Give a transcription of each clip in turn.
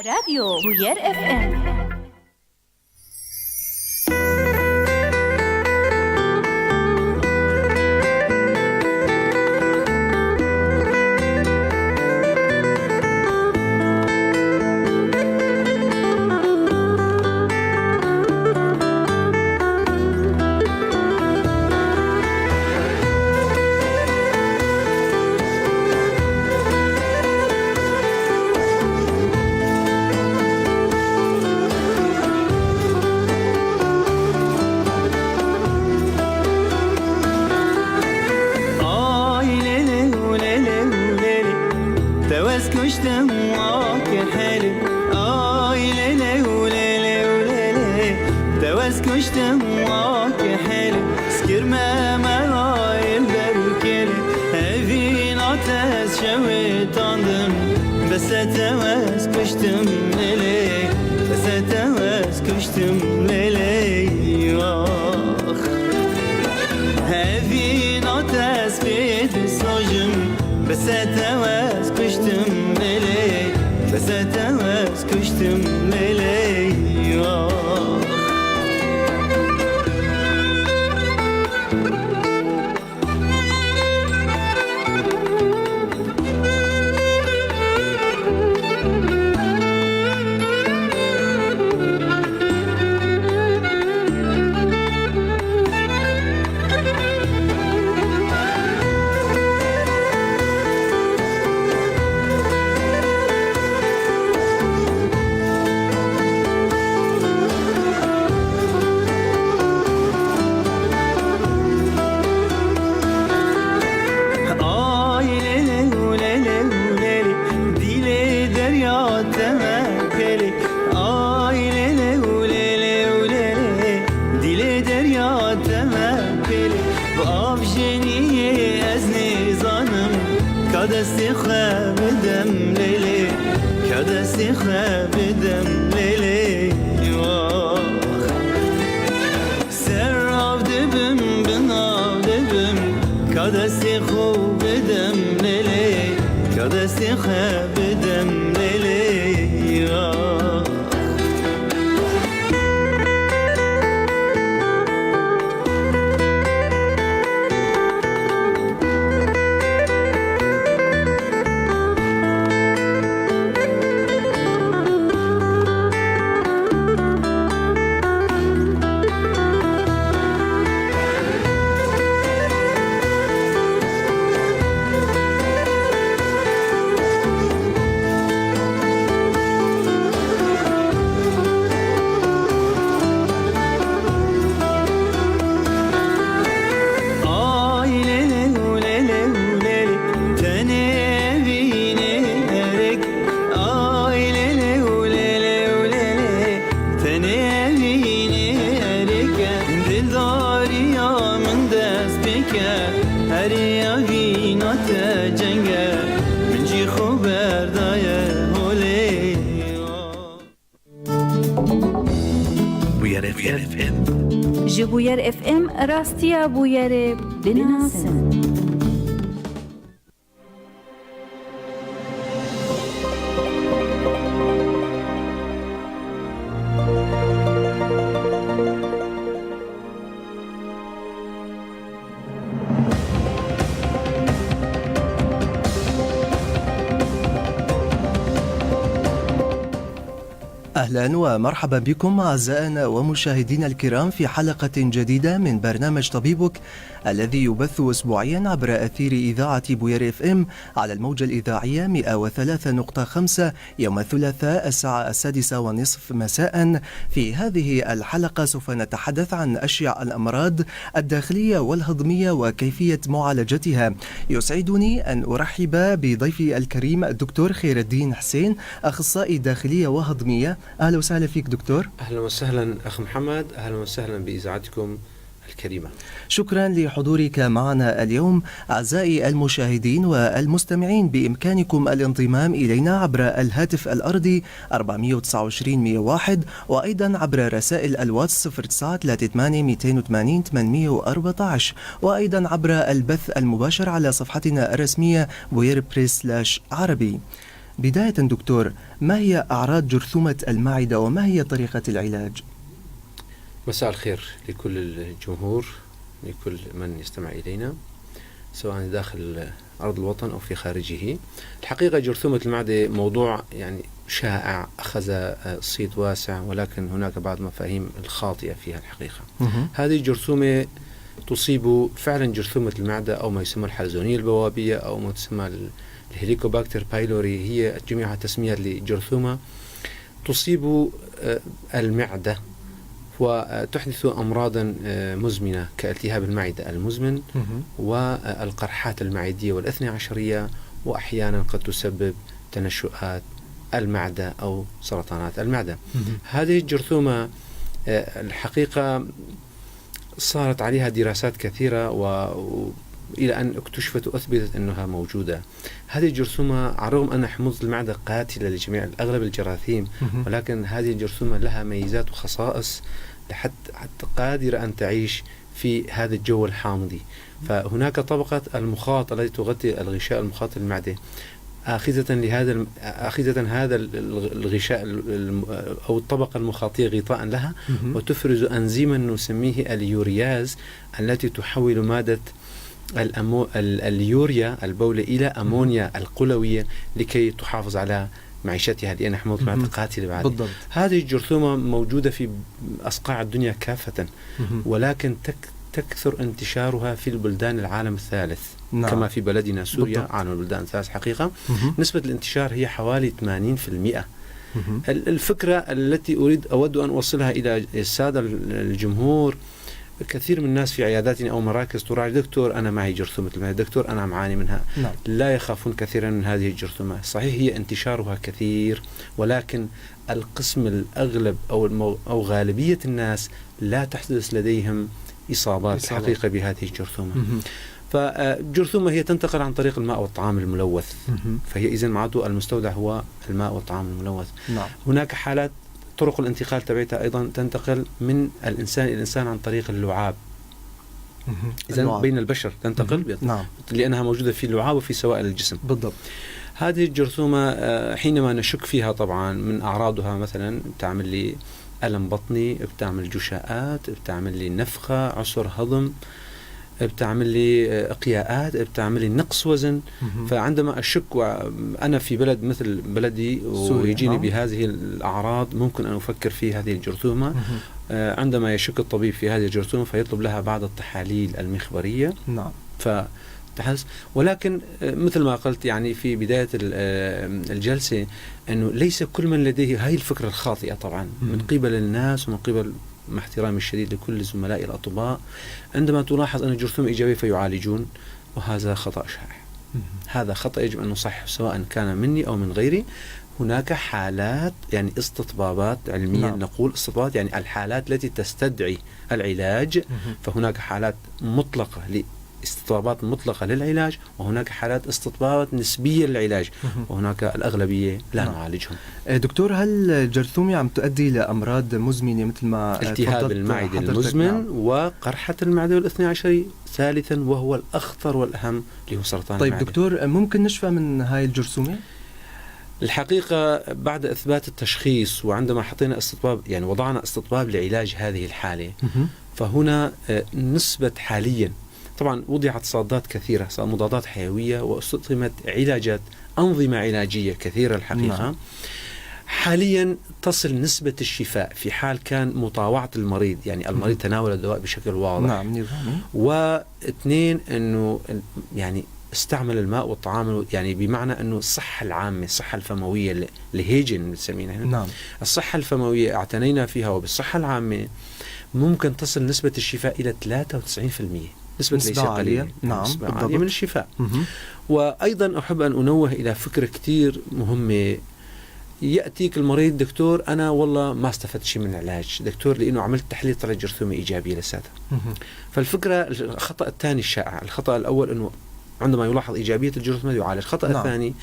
راديو بوير FM. Ji Bûyer FM rastiya bûyerê binasin. اهلا ومرحبا بكم اعزائنا ومشاهدينا الكرام في حلقة جديدة من برنامج طبيبك الذي يبث اسبوعيا عبر اثير اذاعة بوير FM على الموجه الاذاعية 103.5 يوم الثلاثاء الساعة 6:30 مساء. في هذه الحلقة سوف نتحدث عن اشيع الامراض الداخلية والهضميه وكيفية معالجتها. يسعدني ان ارحب بضيفي الكريم الدكتور خير الدين حسين، اخصائي داخلية وهضميه. اهلا وسهلا فيك دكتور. اهلا وسهلا اخ محمد، اهلا وسهلا باذاعتكم الكريمة. شكرا لحضورك معنا اليوم. أعزائي المشاهدين والمستمعين، بإمكانكم الانضمام إلينا عبر الهاتف الأرضي 429 101، وأيضا عبر رسائل الواتس 0938 280 814، وأيضا عبر البث المباشر على صفحتنا الرسمية بوير بريس /عربي. بداية دكتور، ما هي أعراض جرثومة المعدة وما هي طريقة العلاج؟ مساء الخير لكل الجمهور، لكل من يستمع إلينا سواء داخل أرض الوطن أو في خارجه. الحقيقة جرثومة المعدة موضوع يعني شائع، أخذ صيت واسع، ولكن هناك بعض المفاهيم الخاطئة فيها الحقيقة. هذه الجرثومة تصيب فعلا جرثومة المعدة أو ما يسمى الحلزونية البوابية أو ما تسمى ال Helicobacter pylori، هي جميعها تسميات لجرثومة تصيب المعدة وتحدث أمراضا مزمنة كالتهاب المعدة المزمن والقرحات المعدية والاثنى عشرية، وأحيانا قد تسبب تنشؤات المعدة أو سرطانات المعدة. هذه الجرثومة الحقيقة صارت عليها دراسات كثيرة وإلى أن اكتشفت وأثبتت أنها موجودة. هذه الجرثومة على الرغم أن حموضة المعدة قاتلة لجميع أغلب الجراثيم، ولكن هذه الجرثومة لها ميزات وخصائص حتى قادرة أن تعيش في هذا الجو الحامضي. فهناك طبقة المخاط التي تغطي الغشاء المخاط المعدة، آخذة هذا الغشاء أو الطبقة المخاطية غطاء لها، وتفرز أنزيما نسميه اليورياز التي تحول مادة اليوريا البولة إلى أمونيا القلوية لكي تحافظ على معيشتها، لأن حموضة المعدة قاتلة بعد. بالضبط. هذه الجرثومة موجودة في أصقاع الدنيا كافة، ولكن تكثر انتشارها في البلدان العالم الثالث. نعم. كما في بلدنا سوريا. بالضبط. عالم البلدان الثالث حقيقة. نسبة الانتشار هي حوالي 80%. الفكرة التي أود أن أوصلها إلى السادة الجمهور، كثير من الناس في عياداتنا أو مراكز تراجع، دكتور أنا معي جرثومة المعدة، دكتور أنا معاني منها. نعم. لا يخافون كثيرا من هذه الجرثومة، صحيح هي انتشارها كثير، ولكن القسم الأغلب أو غالبية الناس لا تحدث لديهم إصابات حقيقة بهذه الجرثومة. فالجرثومة هي تنتقل عن طريق الماء والطعام الملوث. فهي إذن معناته المستودع هو الماء والطعام الملوث. نعم. هناك حالات طرق الانتقال تبعتها أيضا تنتقل من الإنسان إلى الإنسان عن طريق اللعاب. إذن بين البشر تنتقل. نعم. لأنها موجودة في اللعاب وفي سوائل الجسم. بالضبط. هذه الجرثومة حينما نشك فيها طبعا من أعراضها، مثلا بتعمل لي ألم بطني، بتعمل جشاءات، بتعمل لي نفخة، عسر هضم، بتعمل لي إقياءات، بتعمل لي نقص وزن. فعندما أشك وأنا في بلد مثل بلدي ويجيني بهذه الأعراض، ممكن أن أفكر في هذه الجرثومة. عندما يشك الطبيب في هذه الجرثومة فيطلب لها بعض التحاليل المخبرية. نعم. فتحس. ولكن مثل ما قلت يعني في بداية الجلسة أنه ليس كل من لديه هاي الفكرة الخاطئة طبعا من قبل الناس ومن قبل، مع احترامي الشديد لكل زملائي الأطباء، عندما تلاحظ أن الجرثومة إيجابية فيعالجون، وهذا خطأ شائع. هذا خطأ يجب أن نصححه سواء كان مني أو من غيري. هناك حالات يعني استطبابات علميا. نعم. نقول استطبابات يعني الحالات التي تستدعي العلاج. فهناك حالات مطلقة استطبابات مطلقة للعلاج، وهناك حالات استطبابات نسبية للعلاج، وهناك الأغلبية لا نعالجهم. دكتور، هل الجرثومة عم تؤدي لأمراض مزمنة مثل ما التهاب المعدة المزمن؟ نعم. وقرحة المعدة والاثنى عشري ثالثا، وهو الأخطر والأهم اللي هو سرطان طيب المعدة. دكتور، ممكن نشفى من هاي الجرثومة؟ الحقيقة بعد إثبات التشخيص وعندما حطينا استطباب، يعني وضعنا استطباب لعلاج هذه الحالة، فهنا نسبة حاليا طبعا وضعت صادات كثيرة، مضادات حيوية، واستخدمت علاجات، أنظمة علاجية كثيرة الحقيقة. نعم. حاليا تصل نسبة الشفاء في حال كان مطاوعة المريض، يعني المريض تناول الدواء بشكل واضح. نعم، نظامي. واثنين أنه يعني استعمل الماء والطعام، يعني بمعنى أنه الصحة العامة، الصحة الفموية الهيجن بنسميها. نعم. الصحة الفموية اعتنينا فيها، وبالصحة العامة ممكن تصل نسبة الشفاء إلى 93%. نسبة ليست قليلة. نعم، نسبة بالضبط. عالية من الشفاء. وأيضا أحب أن أنوه إلى فكرة كتير مهمة. ياتيك المريض دكتور انا والله ما استفدت شيء من العلاج دكتور، لانه عملت تحليل طلع جرثومة ايجابية لساتها. فالفكرة الخطا الثاني الشائع، الخطا الاول انه عندما يلاحظ ايجابية الجرثومه يعالج، الخطا الثاني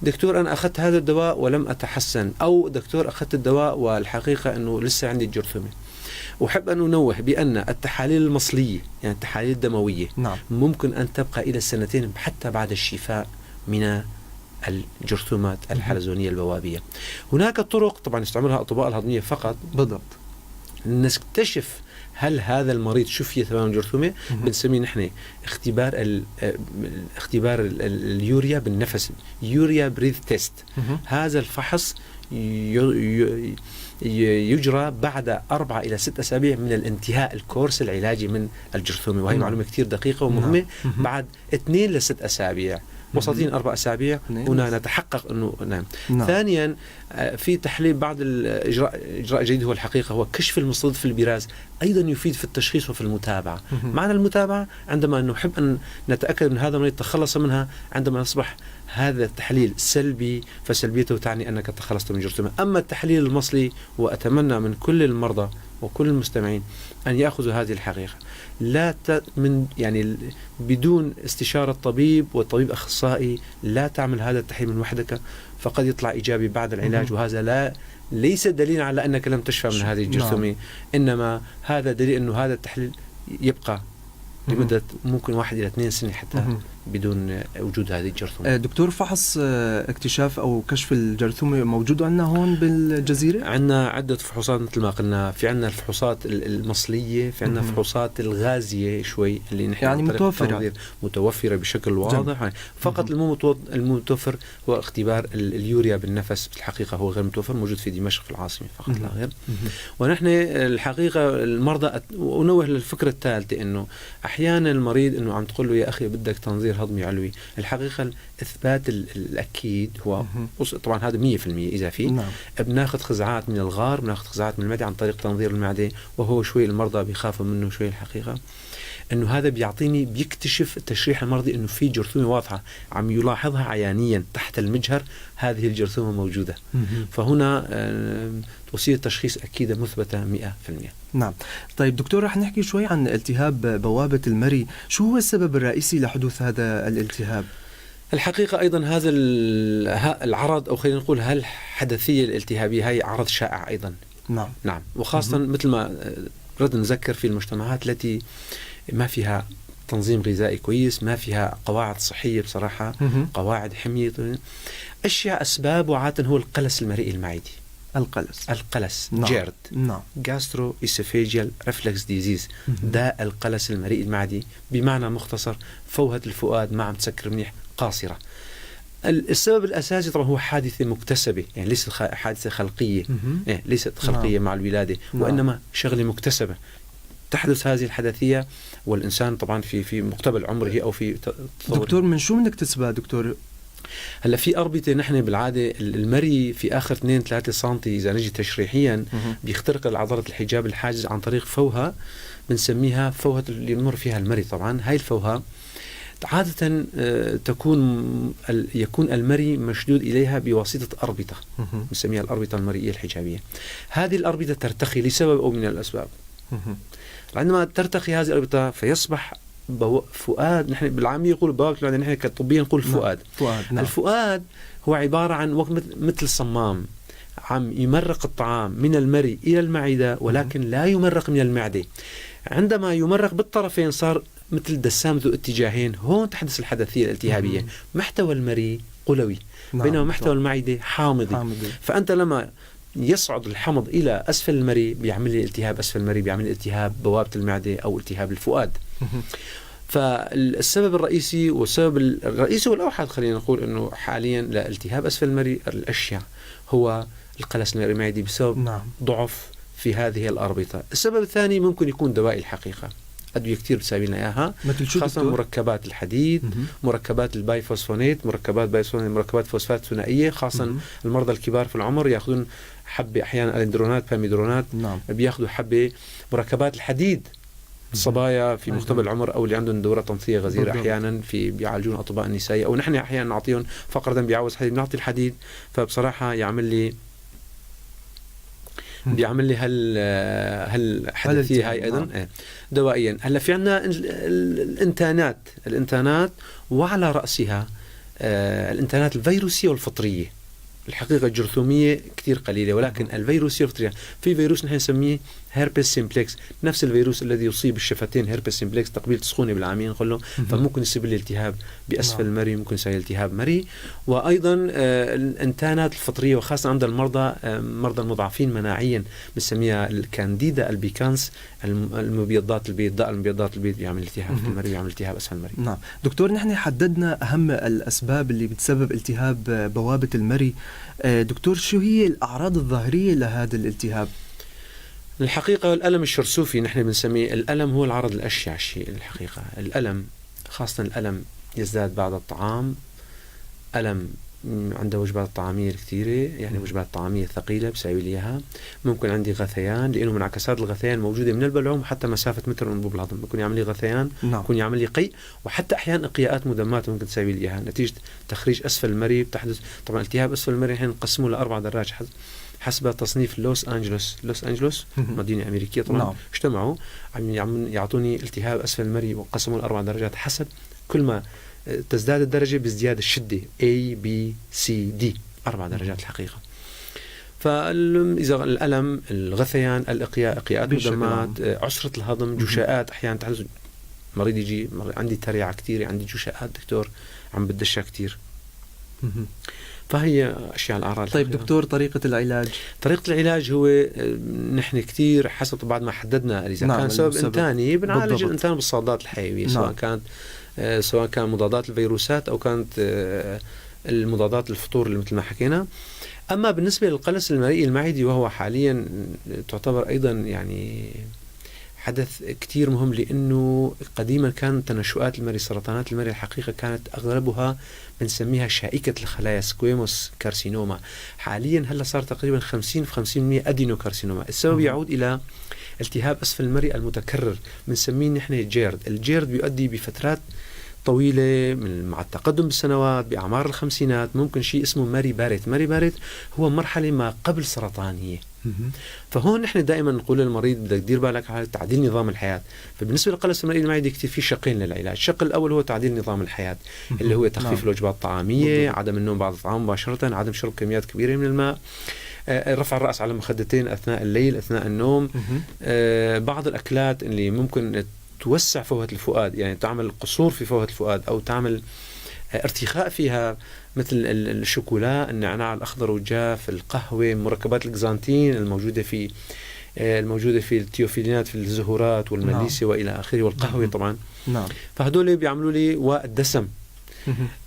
دكتور انا اخذت هذا الدواء ولم اتحسن، او دكتور اخذت الدواء والحقيقة انه لسه عندي الجرثومه. احب ان انوه بان التحاليل المصليه، يعني التحاليل الدموية، ممكن ان تبقى الى سنتين حتى بعد الشفاء من الجرثومات الحلزونيه البوابيه. هناك طرق طبعا يستعملها اطباء الهضميه فقط نكتشف هل هذا المريض شفي تماما من الجرثومه، بنسميه نحن اختبار اختبار اليوريا بالنفس، urea breath test. هذا الفحص يجرى بعد 4 إلى 6 أسابيع من الانتهاء ال course العلاجي من الجرثومة، وهي معلومة كثير دقيقة ومهمة. بعد 2 ل6 أسابيع، وسطين 4 أسابيع، هنا نتحقق أنه نعم. ثانيا في تحليل بعض الإجراء، إجراء جديد هو الحقيقة هو كشف المستضد في البراز، أيضا يفيد في التشخيص وفي المتابعة. معنى المتابعة عندما نحب أن نتأكد من هذا المريض تخلص منها، عندما يصبح هذا التحليل سلبي فسلبيته تعني أنك تخلصت من جرثومة. أما التحليل المصلي، وأتمنى من كل المرضى وكل المستمعين أن يأخذوا هذه الحقيقة، لا ت من يعني بدون استشارة طبيب وطبيب أخصائي لا تعمل هذا التحليل من وحدك، فقد يطلع إيجابي بعد العلاج، وهذا لا ليس دليل على أنك لم تشفى من هذه الجرثومة، إنما هذا دليل أنه هذا التحليل يبقى لمدة ممكن 1 إلى 2 سنة حتى بدون وجود هذه الجرثومة. دكتور، فحص اكتشاف أو كشف الجرثومة موجود عندنا هون بالجزيرة؟ عندنا عدة فحوصات مثل ما قلنا، في عندنا الفحوصات المصلية، في عندنا فحوصات الغازية شوي اللي نحن يعني متوفرة. متوفرة بشكل واضح. فقط المتوفر هو اختبار اليوريا بالنفس، بالحقيقة هو غير متوفر، موجود في دمشق في العاصمة فقط لا غير. ونحن الحقيقة المرضى، ونوه للفكرة الثالثة، انه احيانا المريض انه عم تقول له يا اخي بدك تنظير هضمي علوي، الحقيقة الاثبات الاكيد هو طبعا هذا 100% اذا في بناخذ خزعات من الغار، بناخذ خزعات من المعدة عن طريق تنظير المعده، وهو شوي المرضى بيخافوا منه شوي. الحقيقة انه هذا بيعطيني، بيكتشف التشريح المرضي انه في جرثومة واضحة عم يلاحظها عيانيا تحت المجهر، هذه الجرثومه موجودة. فهنا وسيلة تشخيص اكيدة مثبتة 100%. نعم، طيب دكتور، رح نحكي شوي عن التهاب بوابه المري. شو هو السبب الرئيسي لحدوث هذا الالتهاب؟ الحقيقة أيضا هذا العرض، أو خلينا نقول هالحدثية الالتهابية، هي عرض شائع أيضا. نعم، وخاصة مثل ما رد نذكر في المجتمعات التي ما فيها تنظيم غذائي كويس، ما فيها قواعد صحية بصراحة، قواعد حمية، أشياء أسباب عادة هو القلس المريئي المعدي. القلس. القلس. GERD. Gastro-esophageal reflux disease، داء القلس المريء المعدي، بمعنى مختصر فوهة الفؤاد ما عم تسكر منيح، قاصرة. السبب الاساسي طبعا هو حادثه مكتسبه، يعني ليست حادثه خلقيه، إيه، ليست خلقية مع الولادة، وانما شغله مكتسبة تحدث هذه الحدثيه والانسان طبعا في مقتبل عمره او في تطور. دكتور، من شو بنكتسبها دكتور؟ هلا في اربطه، نحن بالعادة المري في اخر 2 3 سم اذا نجي تشريحيا بيخترق عضلة الحجاب الحاجز عن طريق فوهه بنسميها فوهه اللي بمر فيها المري. طبعا هاي الفوهه عادة يكون المري مشدود إليها بواسطة أربطة بنسميها الأربطة المرئية الحجابية. هذه الأربطة ترتخي لسبب أو من الأسباب. عندما ترتخي هذه الأربطة فيصبح فؤاد، نحن بالعامية يقول بوابة، نحن كطبيا نقول فؤاد. فؤاد، نعم. الفؤاد هو عبارة عن مثل صمام عم يمرق الطعام من المري إلى المعدة، ولكن لا يمرق من المعدة. عندما يمرق بالطرفين صار مثل دسام ذو اتجاهين، هون تحدث الحدثية الالتهابية. محتوى المري قلوي، بينما محتوى المعدة حامضي. حامضي. فأنت لما يصعد الحمض إلى أسفل المري بيعمل لي التهاب أسفل المري، بيعمل لي التهاب بوابة المعدة أو التهاب الفؤاد. فالسبب الرئيسي والسبب الرئيسي والأوحد خلينا نقول أنه حاليا لالتهاب أسفل المري الأشيع هو القلس المرئي المعدي بسبب ضعف في هذه الأربطة. السبب الثاني ممكن يكون دوائي، الحقيقة أدوية كثير بتساوي لنا إياها. مثل شو خاصة دكتور؟ مركبات الحديد، مركبات البايفوسفونات، مركبات بايفوسفونات، مركبات فوسفات ثنائية، خاصة المرضى الكبار في العمر يأخذون حبة أحيانا ألندرونات، باميدرونات، بياخذوا حبة مركبات الحديد. الصبايا في أيضاً. مقتبل العمر او اللي عندهم دوره تنمطيه غزيرة احيانا في بيعالجون اطباء النسائية، او نحن احيانا نعطيهم فقر دم بيعوز حديد، بنعطي الحديد. فبصراحة يعمل لي بيعمل لي هالحدثيه هاي ايضا. إيه. دوائيا هلا في عندنا الانتانات وعلى راسها الانتانات الفيروسيه والفطريه. الحقيقة الجرثوميه كثير قليله، ولكن الفيروسيه والفطريه، في فيروس نحن نسميه herpes simplex، نفس الفيروس الذي يصيب الشفتين، herpes simplex تقبيل سخونة بالعامية نقول له، فممكن يصيب لي التهاب باسفل المري، ممكن يصير التهاب مري. وايضا الانتانات الفطرية، وخاصة عند المرضى مرضى المضعفين مناعيا، بنسميها ال Candida albicans، المبيضات البيضاء، المبيضات البيض بيعمل التهاب في المري، بيعمل التهاب اسفل المري. نعم دكتور، نحن حددنا اهم الاسباب اللي بتسبب التهاب بوابه المري. دكتور، شو هي الاعراض الظاهرية لهذا الالتهاب؟ الحقيقة الألم الشرسوفي نحن بنسميه، الألم هو العرض الأشيع شيء الحقيقة. الألم، خاصة الألم يزداد بعد الطعام، ألم عند وجبات الطعامية الكثيرة، يعني وجبات طعامية ثقيلة بسوي لي إياها. ممكن عندي غثيان، لأنه منعكسات الغثيان موجودة من البلعوم حتى مسافة متر من أنبوب الهضم، ممكن يعمل لي غثيان، ممكن يعمل لي قيء، وحتى أحيانا إقياءات مدمات ممكن تسوي لي إياها نتيجة تخريج أسفل المري بتحدث. طبعا التهاب أسفل المري نحن نقسمه لأربع درجات حسب تصنيف لوس أنجلوس. لوس أنجلوس مدينة أمريكية طبعا. اجتمعوا عم يعطوني التهاب أسفل المري وقسموا الأربع درجات حسب كل ما تزداد الدرجة بازدياد الشدة، A B C D، أربع درجات الحقيقة. فإذا الألم، الغثيان، الإقياء، إقياءات مدمات، عسرة الهضم، جشاءات أحيانا تحدث، مريض يجي عندي تريعة كثير، عندي جشاءات دكتور، عم بدشها كثير. فهي اشياء الاعراض. طيب الحقيقة. دكتور، طريقه العلاج؟ طريقه العلاج هو نحن كثير حسب بعد ما حددنا اذا كان سبب انتاني بنعالج الانتان بالصادات الحيوية، سواء كان مضادات الفيروسات او كانت المضادات الفطور اللي مثل ما حكينا. اما بالنسبة للقلس المريئي المعدي، وهو حاليا تعتبر ايضا يعني حدث كتير مهم، لأنه قديما كان تنشؤات المري، سرطانات المري الحقيقة كانت أغلبها بنسميها شائكة الخلايا، squamous carcinoma. حاليا هلا صار تقريبا 50 في 50% adenocarcinoma. السبب يعود إلى التهاب أسفل المري المتكرر، بنسميه نحن GERD. ال GERD بيؤدي بفترات طويلة مع التقدم بالسنوات، بأعمار الخمسينات ممكن شيء اسمه مري باريت. مري باريت هو مرحلة ما قبل سرطانية. فهون نحن دائما نقول للمريض بدك تدير بالك على تعديل نظام الحياة. فبالنسبة للقلس المريء المعدي كثير في شقين للعلاج. الشق الأول هو تعديل نظام الحياة، اللي هو تخفيف الوجبات الطعامية، عدم النوم بعد الطعام مباشرة، عدم شرب كميات كبيرة من الماء، رفع الرأس على مخدتين أثناء الليل أثناء النوم، بعض الأكلات اللي ممكن توسع فوهة الفؤاد، يعني تعمل قصور في فوهة الفؤاد أو تعمل ارتخاء فيها، مثل الشوكولا، النعناع الأخضر والجاف، القهوة، مركبات الكزانتين الموجودة في التيوفيلينات في الزهورات والمليسة وإلى آخره، والقهوة طبعا. فهدول بيعملوا لي، والدسم.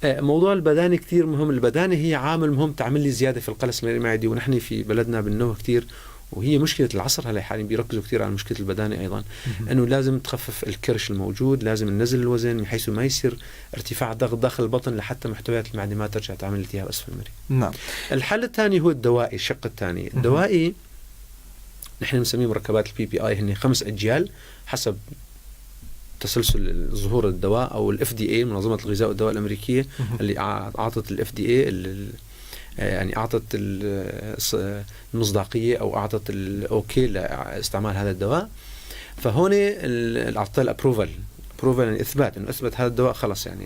موضوع البدانة كثير مهم. البدانة هي عامل مهم تعمل لي زيادة في القلس المعدي، ونحن في بلدنا بنوه كثير، وهي مشكلة العصر هلا حاليا، بيركزوا كثير على مشكلة البدانة أيضا، أنه لازم تخفف الكرش الموجود، لازم ننزل الوزن بحيث ما يصير ارتفاع ضغط داخل البطن لحتى محتويات المعدة ما ترجع تعمل التهاب أسفل المريء. الحل الثاني هو الدوائي، الشق الثاني الدوائي نحن بنسميه مركبات ال PPI، هن 5 أجيال حسب تسلسل ظهور الدواء، او ال FDA منظمة الغذاء والدواء الامريكية اللي اعطت ال FDA، يعني اعطت المصداقية او اعطت ال okay لاستعمال هذا الدواء. فهون اعطى ال approval، approval يعني اثبات، انه اثبت هذا الدواء خلص يعني.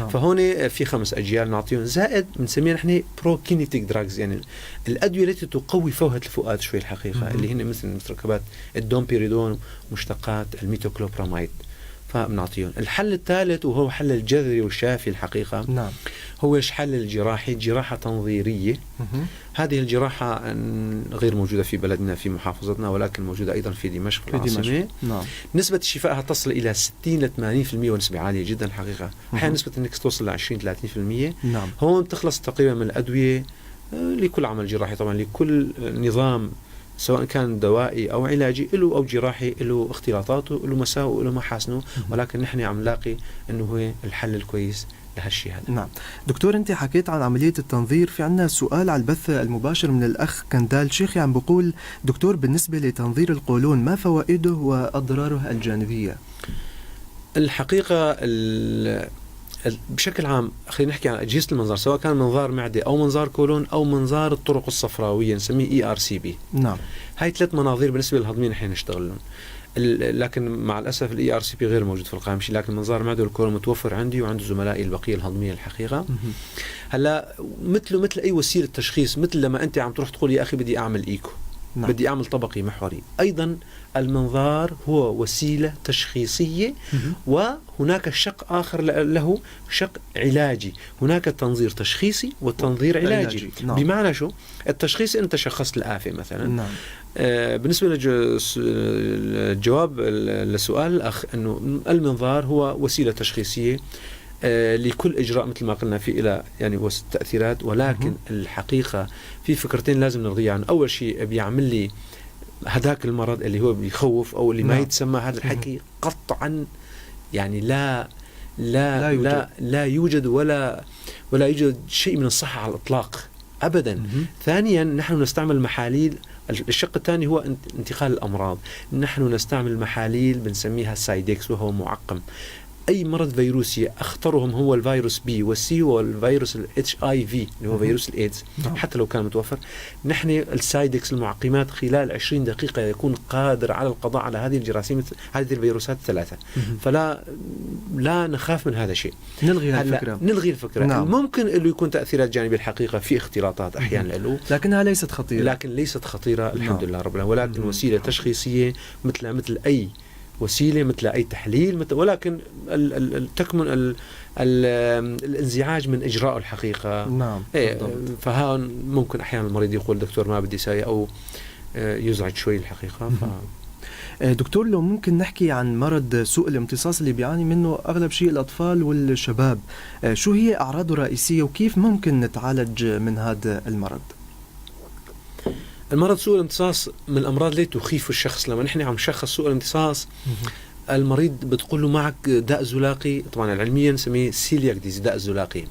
فهون في 5 اجيال نعطيهم، زائد بنسميها نحن prokinetic drugs، يعني الادوية التي تقوي فوهه الفؤاد شوي الحقيقة، اللي هن مثل مركبات ال domperidone ومشتقات الميتوكلوبراميد، فبنعطيهم. الحل الثالث وهو حل الجذري والشافي الحقيقة، هو الحل الجراحي، جراحة تنظيرية. هذه الجراحة غير موجودة في بلدنا في محافظتنا، ولكن موجودة أيضا في دمشق في دمشق. العاصمة. نسبة شفائها تصل إلى 60 ل 80%، ونسبة عالية جدا الحقيقة. أحيانا نسبة النكس توصل ل 20 30%. هون تخلص تقريبا من الأدوية، لكل عمل جراحي طبعا، لكل نظام سواء كان دوائي أو علاجي له أو جراحي له اختلاطاته، له مساوئه، له محاسنه، ولكن نحن عم نلاقي أنه هو الحل الكويس. لهالشيء هذا. نعم دكتور، أنت حكيت عن عملية التنظير، في عنا سؤال على البث المباشر من الأخ كندال شيخي عم بقول دكتور بالنسبة لتنظير القولون ما فوائده وأضراره الجانبية؟ الحقيقة بشكل عام خلينا نحكي عن أجهزة المنظار، سواء كان منظار معدة أو منظار كولون أو منظار الطرق الصفراوية نسميه ERCP. نعم. هاي ثلاث مناظير بالنسبة للهضمية نحن نشتغل لهم. لكن مع الاسف ال ERCP غير موجود في القائمة، لكن منظار المعدة والكولون متوفر عندي وعند زملائي البقية الهضميه الحقيقة. هلا مثله مثل اي وسيلة تشخيص، مثل لما انت عم تروح تقول يا اخي بدي اعمل ايكو، نعم. بدي اعمل طبقي محوري، ايضا المنظار هو وسيلة تشخيصيه، وهناك شق اخر له شق علاجي، هناك تنظير تشخيصي وتنظير علاجي. نعم. بمعنى شو؟ التشخيص انت شخصت الآفة مثلا. نعم. بالنسبة للجواب لسؤال الاخ، انه المنظار هو وسيلة تشخيصيه لكل اجراء مثل ما قلنا في إلى يعني تاثيرات، ولكن الحقيقة في فكرتين لازم نرضيها عنه. اول شيء بيعمل لي هذاك المرض اللي هو بيخوف او اللي ما نعم. يتسمى هذا الحكي قطعا، يعني لا لا لا يوجد. لا يوجد ولا يوجد شيء من الصحة على الاطلاق ابدا. ثانيا نحن نستعمل محاليل، الشق الثاني هو انتقال الامراض، نحن نستعمل محاليل بنسميها سايدكس وهو معقم. اي مرض فيروسي اخطرهم هو الفيروس B وال C والفيروس ال HIV اللي هو فيروس الايدز، نعم. حتى لو كان متوفر نحن السايدكس المعقمات خلال 20 دقيقة يكون قادر على القضاء على هذه الجراثيم، هذه الفيروسات الثلاثة. فلا لا نخاف من هذا الشيء، نلغي هلا الفكرة. نلغي الفكرة. نعم. ممكن انه يكون تاثيرات جانبيه الحقيقة في اختلاطات احيانا له، لكنها ليست خطيرة. لكن ليست خطيرة الحمد نعم. لله رب العالمين، ولكن وسيلة تشخيصيه مثل اي وسيلة، مثل اي تحليل، مثل، ولكن تكمن ال ال الانزعاج من اجراء الحقيقة. نعم. إيه، بالضبط. فهون ممكن احيانا المريض يقول دكتور ما بدي ساي او يزعج شوي الحقيقة. دكتور لو ممكن نحكي عن مرض سوء الامتصاص اللي بيعاني منه اغلب شيء الاطفال والشباب، شو هي اعراضه الرئيسية وكيف ممكن نتعالج من هذا المرض؟ المرض سوء الامتصاص من الامراض اللي تخيف الشخص. لما نحن عم نشخص سوء الامتصاص المريض بتقول له معك داء زلاقي، طبعا علميا نسميه celiac disease، داء الزلاقي.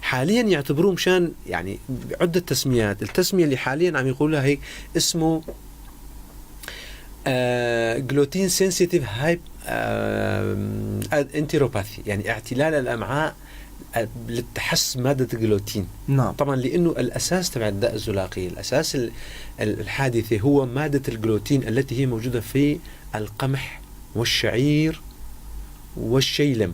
حاليا يعتبروه مشان يعني عده تسميات، التسمية اللي حاليا عم يقولوا لها هيك اسمه gluten sensitive hype enteropathy، يعني اعتلال الامعاء للتحسس مادة الجلوتين. نعم. طبعا لانه الاساس تبع الداء الزلاقي، الاساس الحادثة هو مادة الجلوتين التي هي موجودة في القمح والشعير والشيلم.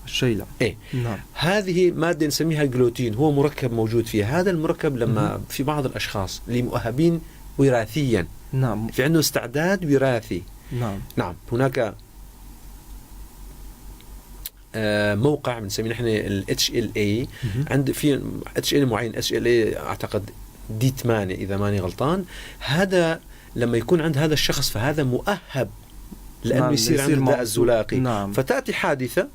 الشيلم. ايه. نعم. هذه مادة نسميها الجلوتين، هو مركب موجود فيها. هذا المركب لما في بعض الاشخاص اللي مؤهبين وراثيا، نعم، في عنده استعداد وراثي. نعم. نعم. هناك موقع بنسميه نحن ال HLA، عند في HLA معين، HLA اعتقد D 8 اذا ماني غلطان. هذا لما يكون عند هذا الشخص فهذا مؤهب لانه نعم، يصير عنده داء الزلاقي. نعم. فتاتي حادثه،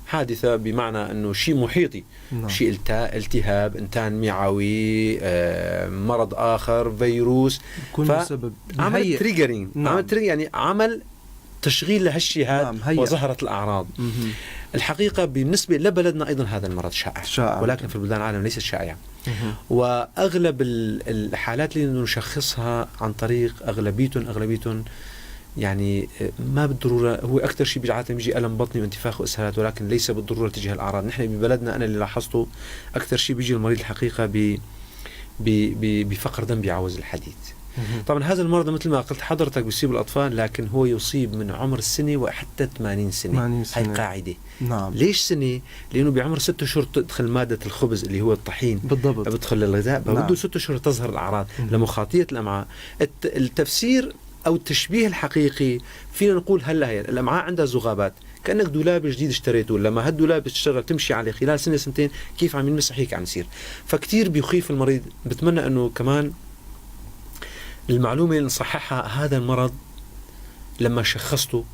حادثه بمعنى انه شيء محيطي، نعم. شيء التهاب، انتان معوي، مرض اخر، فيروس، يكون سبب عمل triggering. نعم. عمل trigger يعني عمل تشغيل لهالشيء هذا، نعم. وظهرت الاعراض. الحقيقة بالنسبة لبلدنا ايضا هذا المرض شائع، ولكن في البلدان العالم ليست شائعة. واغلب الحالات اللي نشخصها عن طريق اغلبيتهم يعني ما بالضرورة، هو اكثر شيء عادة بيجي الم بطني وانتفاخ واسهالات، ولكن ليس بالضرورة تجي الاعراض. نحن ببلدنا انا اللي لاحظته اكثر شيء بيجي المريض الحقيقة بفقر دم بيعوز الحديد. طبعا هذا المرض مثل ما قلت حضرتك بيصيب الاطفال، لكن هو يصيب من عمر السنة وحتى 80 سنة. 80 سنة. هي قاعدة. نعم. ليش سنة؟ لانه بعمر 6 اشهر تدخل مادة الخبز اللي هو الطحين، بالضبط، بدخل للغذاء، نعم. بده 6 اشهر تظهر الاعراض لمخاطيه الامعاء. التفسير او التشبيه الحقيقي فينا نقول هلا هي الامعاء عندها زغابات، كانك دولاب جديد اشتريته، لما هالدولاب تشتغل تمشي عليه خلال سنة سنتين كيف عم ينمسح هيك عم يصير. فكتير بيخيف المريض. بتمنى انه كمان المعلومة اللي نصححها، هذا المرض لما شخصته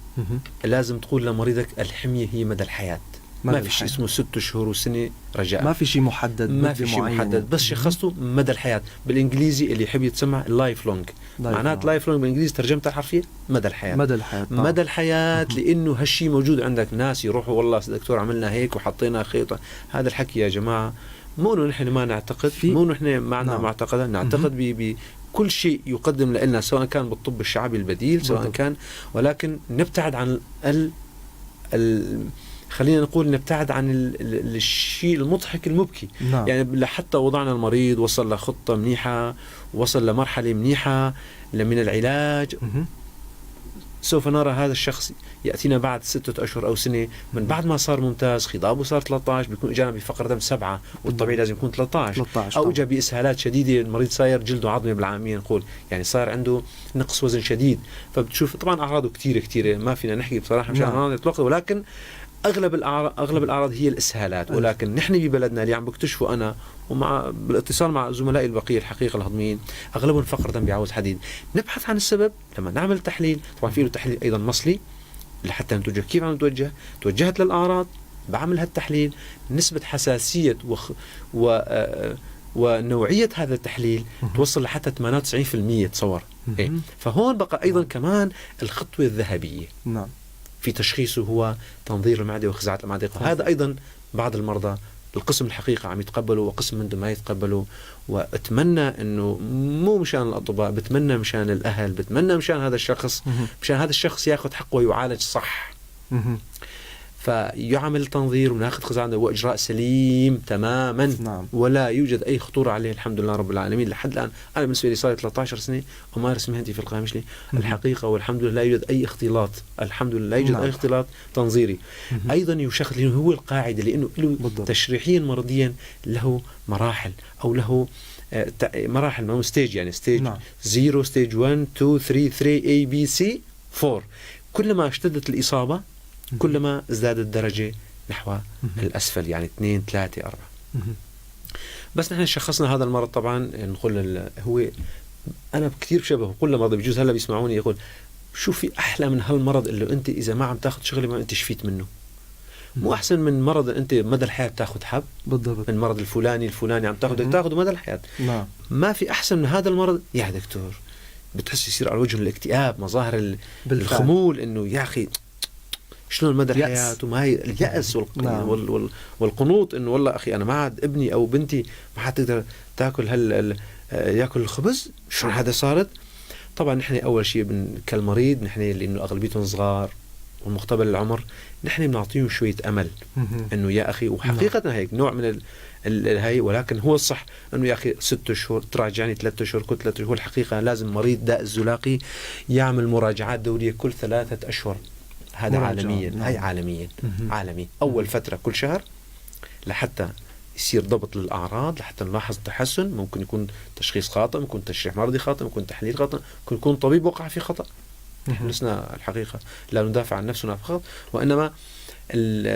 لازم تقول لمريضك الحمية هي مدى الحياة. مدى ما في شيء الحياة. اسمه 6 شهور وسنه، رجاء. ما في شيء محدد. ما مدة في شيء معينة. محدد، بس شخصته مدى الحياه، بالانجليزي اللي يحب يتسمع life long. معنات life long بالانجليزي ترجمتها الحرفية مدى الحياه. مدى الحياة طبعا. مدى الحياة، لأنه هالشيء موجود. عندك ناس يروحوا: والله دكتور عملنا هيك وحطينا خيطة. هذا الحكي يا جماعة مو انه نحن ما نعتقد، مو انه نحن ما عندنا معتقدات، نعتقد بكل شيء يقدم لنا، سواء كان بالطب الشعبي البديل، سواء كان، ولكن نبتعد عن ال خلينا نقول نبتعد عن الشيء المضحك المبكي. يعني لحتى وضعنا المريض وصل لخطة منيحة، وصل لمرحلة منيحة من العلاج، سوف نرى هذا الشخص يأتينا بعد 6 أشهر أو سنة من بعد ما صار ممتاز، خضابه صار 13، بيكون إجانا بفقر دم 7 والطبيعي لازم يكون 13. 13. أو اجى بإسهالات شديدة، المريض صاير جلده عظمة بالعامية نقول، يعني صار عنده نقص وزن شديد. فبتشوف طبعا أعراضه كثيرة كثيرة، ما فينا نحكي بصراحة مشان ما نطلق، ولكن اغلب الاعراض هي الاسهالات. ولكن نحن ببلدنا اللي عم بكتشفه انا ومع بالاتصال مع زملائي البقية الحقيقة الهضميين، اغلبهم فقر دم بيعوز حديد. نبحث عن السبب لما نعمل تحليل، طبعا في له تحليل ايضا مصلي لحتى نتوجه. كيف عم نتوجه؟ توجهت للاعراض، بعمل هالتحليل، نسبه حساسية ونوعية هذا التحليل توصل لحتى 98%، تصور. إيه؟ فهون بقى ايضا كمان الخطوة الذهبية في تشخيصه هو تنظير المعدة وخزعة المعدة. هذا أيضا بعض المرضى القسم الحقيقة عم يتقبلوا وقسم منهم ما يتقبلوا. وأتمنى أنه مو مشان الأطباء، بتمنى مشان الأهل، بتمنى مشان هذا الشخص، مشان هذا الشخص ياخذ حقه ويعالج صح. فيعمل تنظير وناخذ خزعة، واجراء سليم تماما ولا يوجد اي خطورة عليه، الحمد لله رب العالمين. لحد الان انا بالنسبة لي صار لي 13 سنة امارس مهنتي في القامشلي الحقيقه، والحمد لله لا يوجد اي اختلاط، الحمد لله لا يوجد اي اختلاط تنظيري. ايضا يشخص لانه هو القاعده، لانه له تشريحيا مرضيا له مراحل او له مراحل، ما هو stage، يعني stage 0، stage 1، 2، 3، 3 A، B، C، 4. كلما اشتدت الإصابة كلما ازدادت الدرجة نحو الأسفل، يعني 2، 3، 4. بس نحن شخصنا هذا المرض، طبعا نقول هو أنا كثير بشبهه، بقول للمرضى، بجوز هلا بيسمعوني، يقول شو في أحلى من هالمرض اللي أنت إذا ما عم تاخذ شغلة ما أنت شفيت منه؟ مو احسن من مرض انت مدى الحياة بتاخذ حب؟ من مرض الفلاني الفلاني عم تاخذ تاخذه مدى الحياه. ما في احسن من هذا المرض يا دكتور. بتحس يصير على وجه الاكتئاب، مظاهر الخمول، انه يا اخي شلون مدى يأس. الحياه، وما هي اليأس والقنوط، انه والله اخي انا ما عاد ابني او بنتي ما عاد تقدر تاكل هال ال- آه، ياكل الخبز، شلون هذا صارت؟ طبعا نحن اول شيء كالمريض نحن لانه اغلبيتهم صغار ومقتبل العمر، نحن بنعطيهم شوية امل انه يا اخي، وحقيقة هيك نوع من هي، ولكن هو الصح انه يا اخي 6 اشهر تراجعني، 3 اشهر، كل 3 اشهر. الحقيقة لازم مريض داء الزلاقي يعمل مراجعات دورية كل 3 اشهر، هذا مراجعة، عالميا. هي عالميا. عالمي، اول فترة كل شهر لحتى يصير ضبط للاعراض، لحتى نلاحظ التحسن. ممكن يكون تشخيص خاطئ، ممكن تشريح مرضي خاطئ، ممكن تحليل خاطئ، ممكن يكون طبيب وقع في خطا. نحن لسنا الحقيقة لا ندافع عن نفسنا فقط، وانما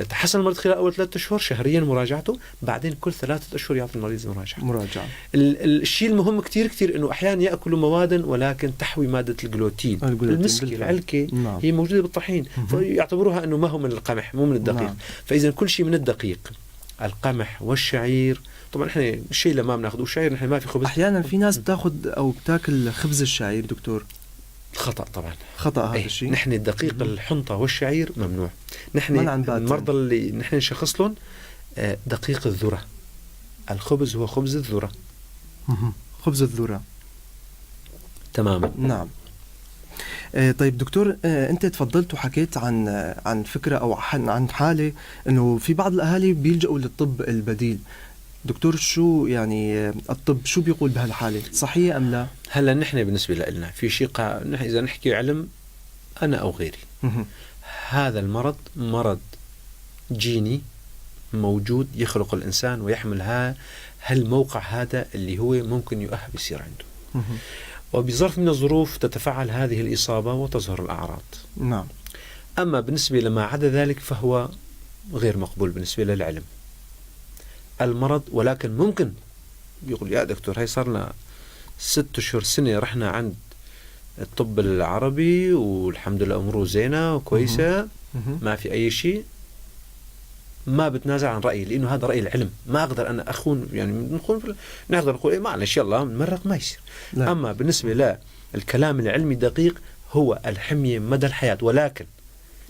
تحسن المريض خلال اول 3 اشهر شهريا مراجعته، بعدين كل 3 اشهر يعطي المريض مراجعه. مراجعة. الشيء المهم كثير كثير انه احيانا ياكلوا موادا ولكن تحوي مادة الجلوتين. الجلوتين، المسكه، العلكه، هي موجودة بالطحين، فيعتبروها انه ما هو من القمح، مو من الدقيق. فاذا كل شيء من الدقيق، القمح والشعير، طبعا احنا الشيء اللي ما بناخذه الشعير، نحن ما في خبز. احيانا في ناس بتاخذ او بتاكل خبز الشعير دكتور. خطا طبعا. خطا هذا إيه، الشيء. نحن الدقيق الحنطة والشعير ممنوع. نحن منعاً باتا. المرضى اللي نحن نشخص لهم دقيق الذره، الخبز هو خبز الذره. خبز الذرة. تماما. نعم. طيب دكتور، انت تفضلت وحكيت عن فكرة او عن حاله انه في بعض الاهالي بيلجأوا للطب البديل. دكتور، شو يعني الطب شو بيقول بهالحاله؟ صحية ام لا؟ هلا نحن بالنسبة لنا في شيء نحن اذا نحكي علم انا او غيري، هذا المرض مرض جيني موجود يخلق الانسان ويحمل هالموقع هذا اللي هو ممكن يؤهب يصير عنده، وبظرف من الظروف تتفاعل هذه الإصابة وتظهر الأعراض. أما بالنسبة لما عدا ذلك فهو غير مقبول بالنسبة للعلم المرض. ولكن ممكن يقول يا دكتور هاي صار لنا 6 أشهر، سنة، رحنا عند الطب العربي والحمد لله أموره زينة وكويسة، ما في أي شيء. ما بتنازل عن رايي، لانه هذا راي العلم، ما اقدر انا اخون، يعني نخون، نقدر نقول إيه معلش يلا نمرق، ما يصير. لا. اما بالنسبة للكلام العلمي الدقيق هو الحمية مدى الحياه، ولكن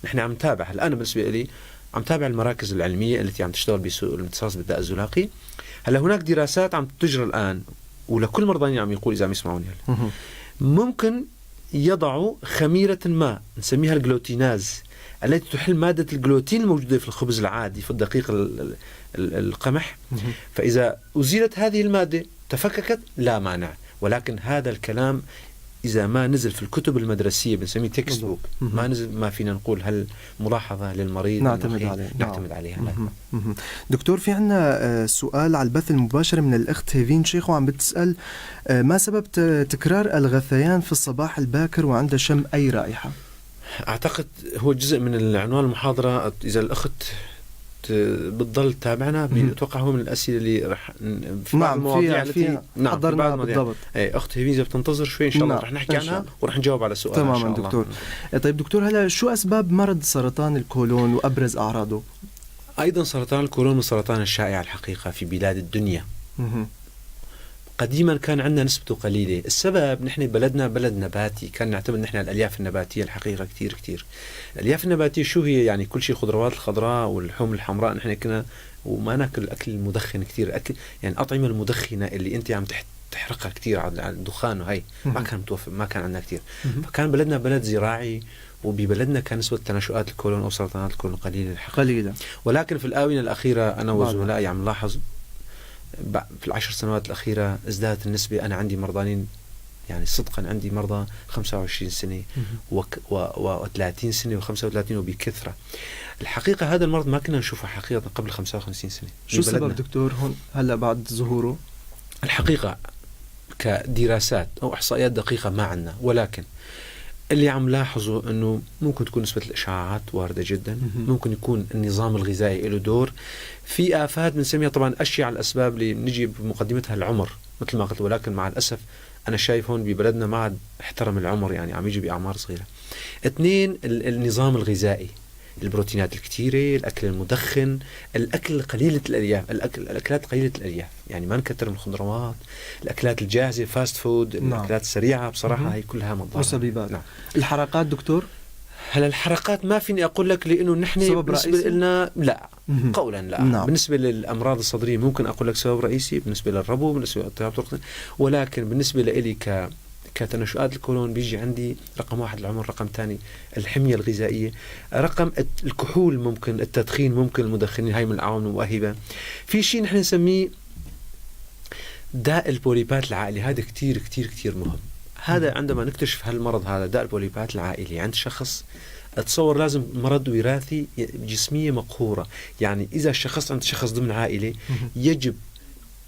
نحن عم نتابع. هلا انا بالنسبة لي عم تابع المراكز العلمية التي عم تشتغل بسوء الامتصاص بالداء الزلاقي. هلا هناك دراسات عم تجرى الان، ولكل مرضاني عم يقول اذا عم يسمعوني هلا، ممكن يضعوا خميرة ما نسميها الجلوتيناز التي تحل مادة الجلوتين الموجودة في الخبز العادي في الدقيق القمح، فإذا أزيلت هذه المادة تفككت لا مانع. ولكن هذا الكلام إذا ما نزل في الكتب المدرسية بنسميه textbook، ما نزل ما فينا نقول هل ملاحظة للمريض نعتمد عليه. نعتمد عليها. دكتور، في عنا سؤال على البث المباشر من الأخت هيفين شيخو، عم بتسأل ما سبب تكرار الغثيان في الصباح الباكر وعند شم أي رائحة؟ أعتقد هو جزء من العنوان المحاضرة. إذا الأخت بتضل تتابعنا بتوقع هو من الاسئلة اللي رح في بعض المواضيع التي نعم حضرناها بالضبط. ايه اخت هيفين بتنتظر شوي ان شاء الله رح نحكي عنها ورح نجاوب على سؤالها. تماما دكتور. طيب دكتور، هلا شو اسباب مرض سرطان الكولون وابرز اعراضه؟ ايضا سرطان الكولون من السرطان الشائع الحقيقة في بلاد الدنيا. قديما كان عندنا نسبته قليلة، السبب نحن بلدنا بلد نباتي، كان نعتمد نحن على الألياف النباتية الحقيقة كثير كثير. الألياف النباتية شو هي؟ يعني كل شيء خضروات الخضراء واللحوم الحمراء، نحن كنا وما ناكل الأكل المدخن كثير، أكل يعني الأطعمة المدخنة اللي أنت عم تحرقها كثير على الدخان وهي ما كان متوفر، ما كان عندنا كثير. فكان بلدنا بلد زراعي، وببلدنا كان نسبة تنشؤات الكولون أو سرطانات الكولون قليلة الحقيقة. قليلة. ولكن في الآونة الأخيرة أنا وزملائي عم نلاحظ في ال10 سنوات الأخيرة ازدادت النسبة. أنا عندي مرضانين، يعني صدقا عندي مرضى 25 سنة و30 سنة و35 وبكثرة. الحقيقة هذا المرض ما كنا نشوفه حقيقة قبل 55 سنة. شو السبب دكتور هون هلا بعد ظهوره؟ الحقيقة كدراسات أو إحصائيات دقيقة ما عندنا، ولكن اللي عم لاحظه أنه ممكن تكون نسبة الإشعاعات واردة جدا، ممكن يكون النظام الغذائي له دور في آفات بنسميها طبعا أشيع الأسباب اللي بنجي بمقدمتها العمر مثل ما قلت، ولكن مع الأسف أنا شايف هون ببلدنا ما عاد احترم العمر، يعني عم يجي بأعمار صغيرة. 2 النظام الغذائي، البروتينات الكثيرة، الأكل المدخن، الأكل قليلة الألياف، الأكلات قليلة الألياف، يعني ما نكثر من الخضروات، الأكلات الجاهزة fast food، الأكلات السريعة بصراحة هي كلها مضارة مسببات. نعم. الحرقات دكتور؟ هلا الحرقات ما فيني أقول لك لأنه نحن بالنسبة لنا لا قولا لا. نعم. بالنسبة للأمراض الصدرية ممكن أقول لك سبب رئيسي، بالنسبة للربو، بالنسبة للاضطراب الطرق، ولكن بالنسبة لإلي كتنشؤات الكولون بيجي عندي رقم 1 العمر، رقم 2 الحمية الغذائية، رقم الكحول ممكن، التدخين ممكن، المدخنين هاي من العوامل المؤهبة. في شيء نحن نسميه داء البوليبات العائلي، هذا كتير كتير كتير مهم. هذا عندما نكتشف هالمرض هذا داء البوليبات العائلي عند شخص، اتصور لازم مرض وراثي جسمية مقهورة، يعني إذا شخص عند شخص ضمن عائلة يجب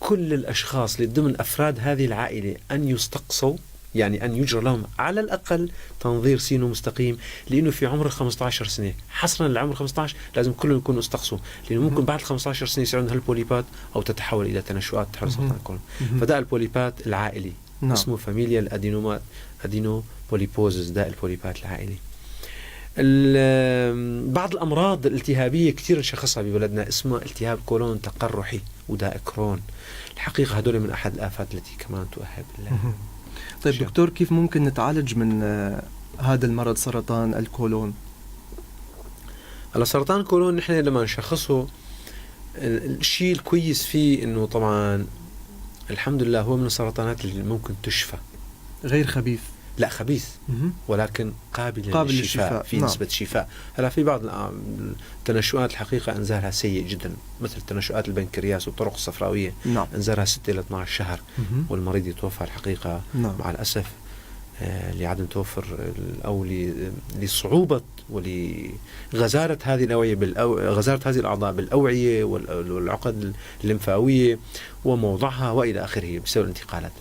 كل الأشخاص اللي ضمن أفراد هذه العائلة أن يستقصوا، يعني أن يجرى لهم على الأقل تنظير سينو مستقيم، لأنه في عمر 15 سنة حصرا لعمر 15 لازم كلهم يكونوا استقصوا، لأنه ممكن بعد 15 سنة يصير عندهم هالبوليبات أو تتحول إلى تنشؤات تحول سرطان الكولون. فداء البوليبات العائلي. نعم. اسمه familial adenopolyposis، داء البوليبات العائلي. بعض الأمراض الالتهابية كثير نشخصها ببلدنا، اسمها التهاب كولون تقرحي وداء كرون. الحقيقة هدول من أحد الآفات التي كمان تؤهب لها. طيب دكتور، كيف ممكن نتعالج من هذا المرض سرطان الكولون؟ هلا سرطان الكولون نحن لما نشخصه الشيء الكويس فيه انه طبعا الحمد لله هو من السرطانات اللي ممكن تشفى. غير خبيث؟ لا خبيث ولكن قابل للشفاء، في نسبة شفاء. هلا في بعض التنشؤات الحقيقة انزالها سيء جدا، مثل تنشؤات البنكرياس والطرق الصفراوية. نعم. انزالها 6 إلى 12 شهر والمريض يتوفى الحقيقة. نعم. مع الأسف لعدم توفر أو لصعوبة ولغزارة هذه الأوعية غزارة هذه الأعضاء بالأوعية والعقد الليمفاوية وموضعها وإلى آخره بسبب الانتقالات.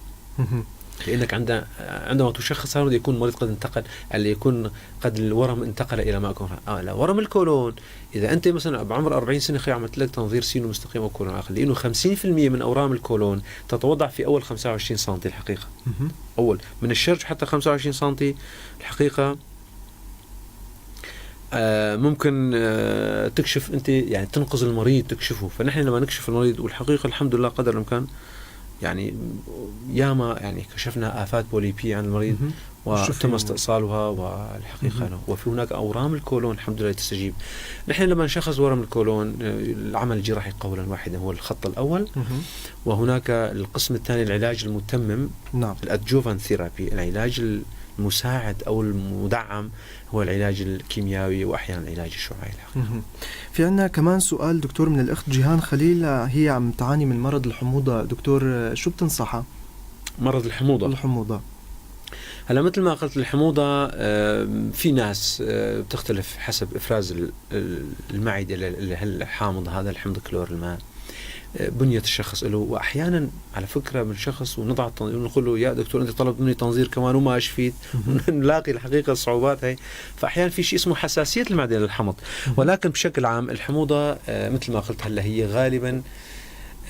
لأنك عندما تشخص هذا يكون المريض قد انتقل، اللي يكون قد الورم انتقل إلى ما يكون. لا ورم الكولون إذا أنت مثلا بعمر 40 سنة خي عملت لك تنظير سينو مستقيم أو كولون آخر، لأنه 50% من أورام الكولون تتوضع في أول 25 سم الحقيقة. أول من الشرج حتى 25 سم الحقيقة. ممكن تكشف انت، يعني تنقذ المريض تكشفه. فنحن لما نكشف المريض، والحقيقة الحمد لله قدر الامكان، يعني ياما يعني كشفنا افات بوليبيه عند المريض وتم استئصالها، والحقيقة وفي هناك اورام الكولون الحمد لله تستجيب. نحن لما نشخص ورم الكولون، العمل الجراحي قولا واحدا هو الخط الاول، وهناك القسم الثاني العلاج المتمم، ال adjuvant therapy، العلاج المساعد او المدعم هو العلاج الكيميائي واحيانا العلاج الشعاعي الحقيقة. في عندنا كمان سؤال دكتور من الاخت جيهان خليل، هي عم تعاني من مرض الحموضة، دكتور شو بتنصحها؟ مرض الحموضة. الحموضة. هلا مثل ما قلت الحموضة، في ناس بتختلف حسب افراز المعدة الحامض هذا الحمض كلور الماء، بنية الشخص له. وأحيانا على فكرة من شخص ونضع ونقول له يا دكتور أنت طلبت مني تنظير كمان وما شفيت، نلاقي الحقيقة الصعوبات هي. فأحيانا في شيء اسمه حساسية المعدة للحمض، ولكن بشكل عام الحموضة مثل ما قلت هلا هي غالبا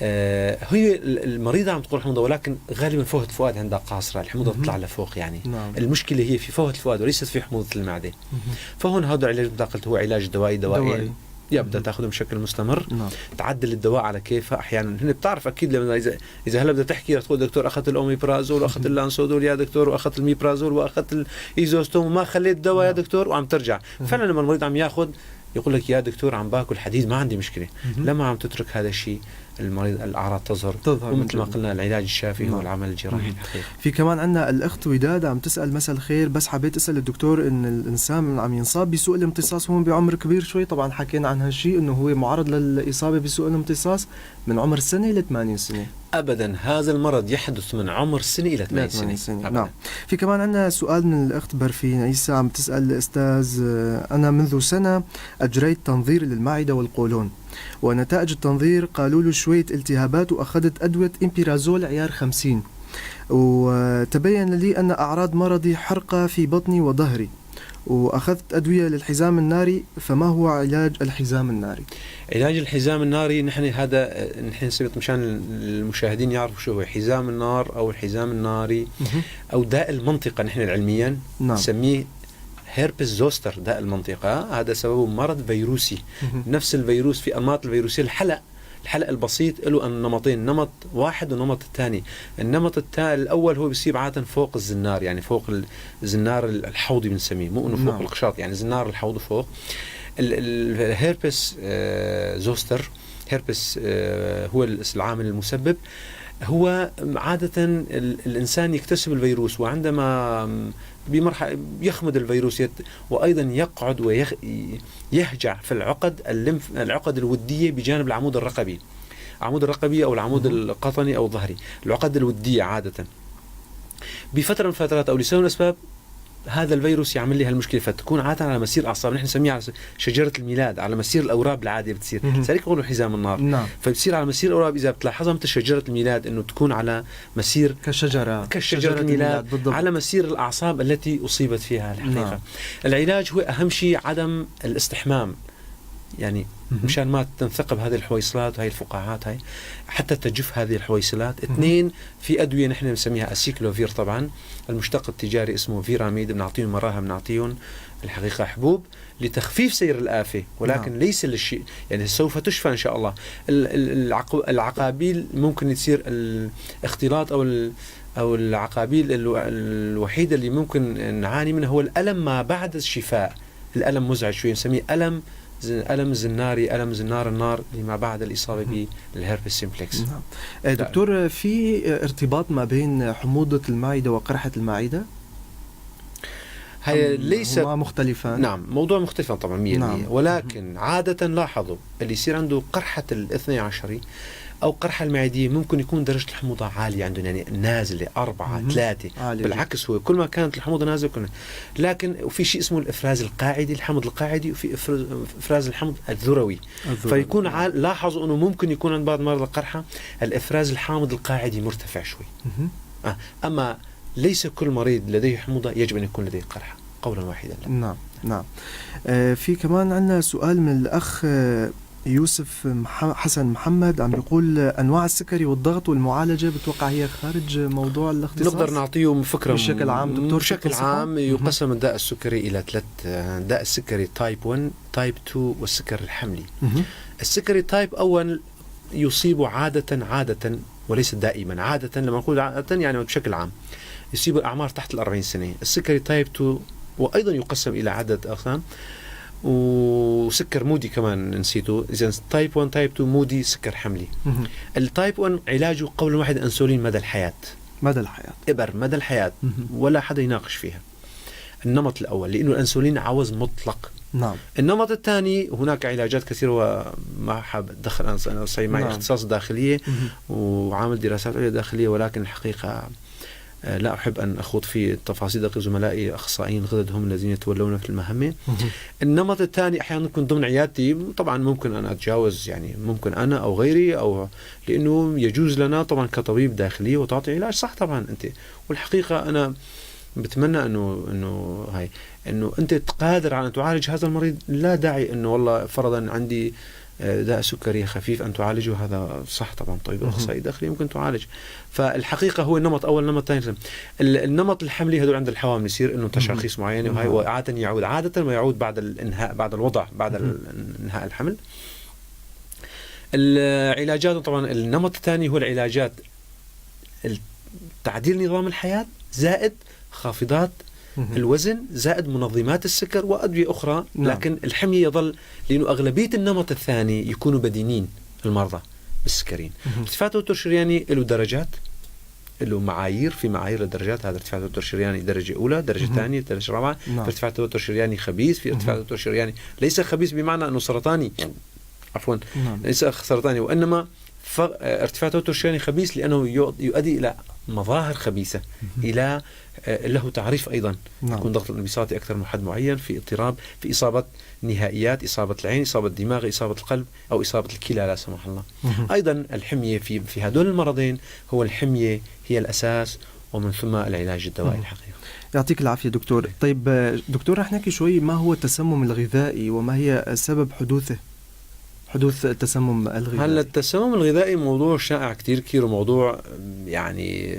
هي المريضة عم تقول حموضة، ولكن غالبا فوهة الفؤاد عندها قاصرة، الحموضة تطلع لفوق يعني. المشكلة هي في فوهة الفؤاد وليست في حموضة المعدة. فهون هذا العلاج مثل ما قلت هو علاج دوائي، دوائين يبدا تاخذه بشكل مستمر. تعدل الدواء على كيفها. احيانا هن بتعرف اكيد لما اذا هلا بدها تحكي رح تقول دكتور اخذت الاوميبرازول واخذت اللانسودول يا دكتور، واخذت الميبرازول واخذت الايزوستوم وما خليت دواء يا دكتور، وعم ترجع. فعلا لما المريض عم ياخذ يقول لك يا دكتور عم باكل حديد ما عندي مشكلة. لما عم تترك هذا الشيء المريض الاعراض تظهر، ومثل ما قلنا العلاج الشافي هو العمل الجراحي الحقيقي. في كمان عندنا الاخت وداد عم تسال مساء الخير، بس حبيت اسال الدكتور ان الانسان عم ينصاب بسوء الامتصاص هون بعمر كبير شوي، طبعا حكينا عن هالشيء انه هو معرض للاصابة بسوء الامتصاص من عمر سنة ل 80 سنة. ابدا هذا المرض يحدث من عمر سنة الى 80 سنة. نعم. في كمان عندنا سؤال من الاخت برفين عيسى عم تسال الاستاذ، انا منذ سنة اجريت تنظير للمعدة والقولون، ونتائج التنظير قالوا له شوية التهابات، وأخذت أدوية إمبيرازول عيار 50، وتبين لي أن أعراض مرضي حرقة في بطني وظهري، وأخذت أدوية للحزام الناري، فما هو علاج الحزام الناري؟ علاج الحزام الناري نحن هذا نحن سبت مشان المشاهدين يعرفوا شو هو حزام النار أو الحزام الناري أو داء المنطقة، نحن علميا نسميه herpes zoster، داء المنطقة. هذا سببه مرض فيروسي. نفس الفيروس في أنماط الفيروسية، الحلق البسيط له نمطين، نمط واحد ونمط الثاني. النمط الأول هو بيصيب عادة فوق الزنار، يعني فوق الزنار الحوضي بنسميه، مو إنه فوق القشاط، يعني زنار الحوض فوق. ال herpes zoster، herpes هو العامل المسبب. هو عادة الإنسان يكتسب الفيروس، وعندما بمرحلة يخمد الفيروس وأيضا يقعد ويهجع في العقد العقد الودية بجانب العمود الرقبي، العمود الرقبي أو العمود القطني أو الظهري، العقد الودية عادة. بفترة من الفترات أو لسبب من الأسباب هذا الفيروس يعمل لي هالمشكلة، فتكون عادة على مسير اعصاب، نحن نسميها على شجرة الميلاد، على مسير الاوراب العادية بتصير، لذلك يقولوا حزام النار. فبتصير على مسير الاوراب، اذا بتلاحظها مثل شجرة الميلاد انه تكون على مسير كشجرة الميلاد بالضبط. على مسير الاعصاب التي اصيبت فيها الحقيقة. العلاج هو اهم شيء عدم الاستحمام، يعني مشان ما تنثقب هذه الحويصلات وهي الفقاعات هاي حتى تجف هذه الحويصلات. اثنين، في أدوية نحن بنسميها أسيكلوفير، طبعا المشتق التجاري اسمه فيراميد، بنعطيهم مراهم، بنعطيهم الحقيقة حبوب لتخفيف سير الآفة، ولكن ليس للشيء يعني سوف تشفى إن شاء الله. العقابيل ممكن تصير الاختلاط أو العقابيل الوحيدة اللي ممكن نعاني منها هو الألم ما بعد الشفاء. الألم مزعج شوي، نسميه ألم زناري، ألم زنار النار لما بعد الإصابة بال herpes simplex. نعم. دكتور، في ارتباط ما بين حموضة المعدة وقرحة المعدة؟ هي ليس مختلفان. نعم، موضوع مختلفا طبعا 100%. نعم. ولكن عادة لاحظوا اللي يصير عنده قرحة الاثني عشري أو قرحة المعدية ممكن يكون درجة الحموضة عالية عندهم، يعني نازلة 4 3. بالعكس هو كل ما كانت الحموضة نازلة كنا. لكن وفي شيء اسمه الإفراز القاعدي، الحمض القاعدي، وفي إفراز الحمض الذروي. فيكون لاحظوا أنه ممكن يكون عند بعض مرضى القرحة الإفراز الحامض القاعدي مرتفع شوي. أما ليس كل مريض لديه حموضة يجب أن يكون لديه قرحة، قولا واحدا لا. نعم. نعم. في كمان عندنا سؤال من الأخ يوسف حسن محمد عم بيقول انواع السكري والضغط والمعالجه، بتوقع هي خارج موضوع الاختصاص. نقدر نعطيهم فكرة بشكل عام دكتور. بشكل عام يقسم الداء السكري الى ثلاث، داء السكري type 1، type 2، والسكر الحملي. السكري type اول يصيب عادة، عادة وليس دائما، عادة، لما نقول عادة يعني بشكل عام يصيب الأعمار تحت ال40 سنة. السكري type 2 وأيضا يقسم إلى عدة أقسام، وسكر مودي كمان نسيته. اذا type 1، type 2، مودي، سكر حملي. ال type 1 علاجه قولا واحد انسولين مدى الحياه. مدى الحياه. ابر مدى الحياه، ولا حدا يناقش فيها النمط الاول، لانه الانسولين عوز مطلق. النمط الثاني هناك علاجات كثيرة وما حاب اتدخل، انا صحيح معي اختصاص داخلية وعامل دراسات عليا داخليه، ولكن الحقيقة لا احب ان اخوض في تفاصيل دقيقه، زملائي اخصائيين الغدد هم الذين يتولون في المهمه. النمط الثاني احيانا يكون ضمن عيادتي، طبعا ممكن ان اتجاوز، يعني ممكن انا او غيري او لانه يجوز لنا طبعا كطبيب داخلي وتعطي علاج صح طبعا انت. والحقيقة انا بتمنى انه هاي انه انت قادر على ان تعالج هذا المريض، لا داعي انه والله فرضا عندي داء سكري خفيف ان تعالجه، هذا صح طبعا. طبيب اخصائي داخلي ممكن تعالج. فالحقيقة هو النمط اول، نمط ثاني، النمط الحملي هذول عند الحوامل يصير انه تشاخيص معينه، وهي وعاده يعود، عادة ما يعود بعد الانهاء، بعد الوضع، بعد انهاء الحمل. العلاجات طبعا النمط الثاني هو العلاجات تعديل نظام الحياة زائد خافضات الوزن زائد منظمات السكر وادوية اخرى. لكن الحمية يظل، لانه اغلبية النمط الثاني يكونوا بدينين المرضى بالسكرين. ارتفاع التوتر الشرياني له درجات، له معايير، في معايير للدرجات. هذا ارتفاع التوتر الشرياني درجه اولى، درجه ثانيه، درجه رابعه. في ارتفاع التوتر الشرياني خبيث، في ارتفاع التوتر الشرياني ليس خبيث بمعنى انه سرطاني، عفوا، ليس سرطاني، وانما ارتفاع التوتر الشرياني خبيث لانه يؤدي الى مظاهر خبيثه، الى له تعريف ايضا، يكون ضغط الانبساطي اكثر من حد معين، في اضطراب، في اصابه نهائيات، اصابه العين، اصابه الدماغ، اصابه القلب، او اصابه الكلى لا سمح الله. ايضا الحمية في هدول المرضين هو الحمية هي الاساس ومن ثم العلاج الدوائي الحقيقي. يعطيك العافية دكتور. طيب دكتور، رح نحكي شوي ما هو التسمم الغذائي وما هي سبب حدوثه، حدوث التسمم الغذائي؟ هلا التسمم الغذائي موضوع شائع كثير كثير، وموضوع يعني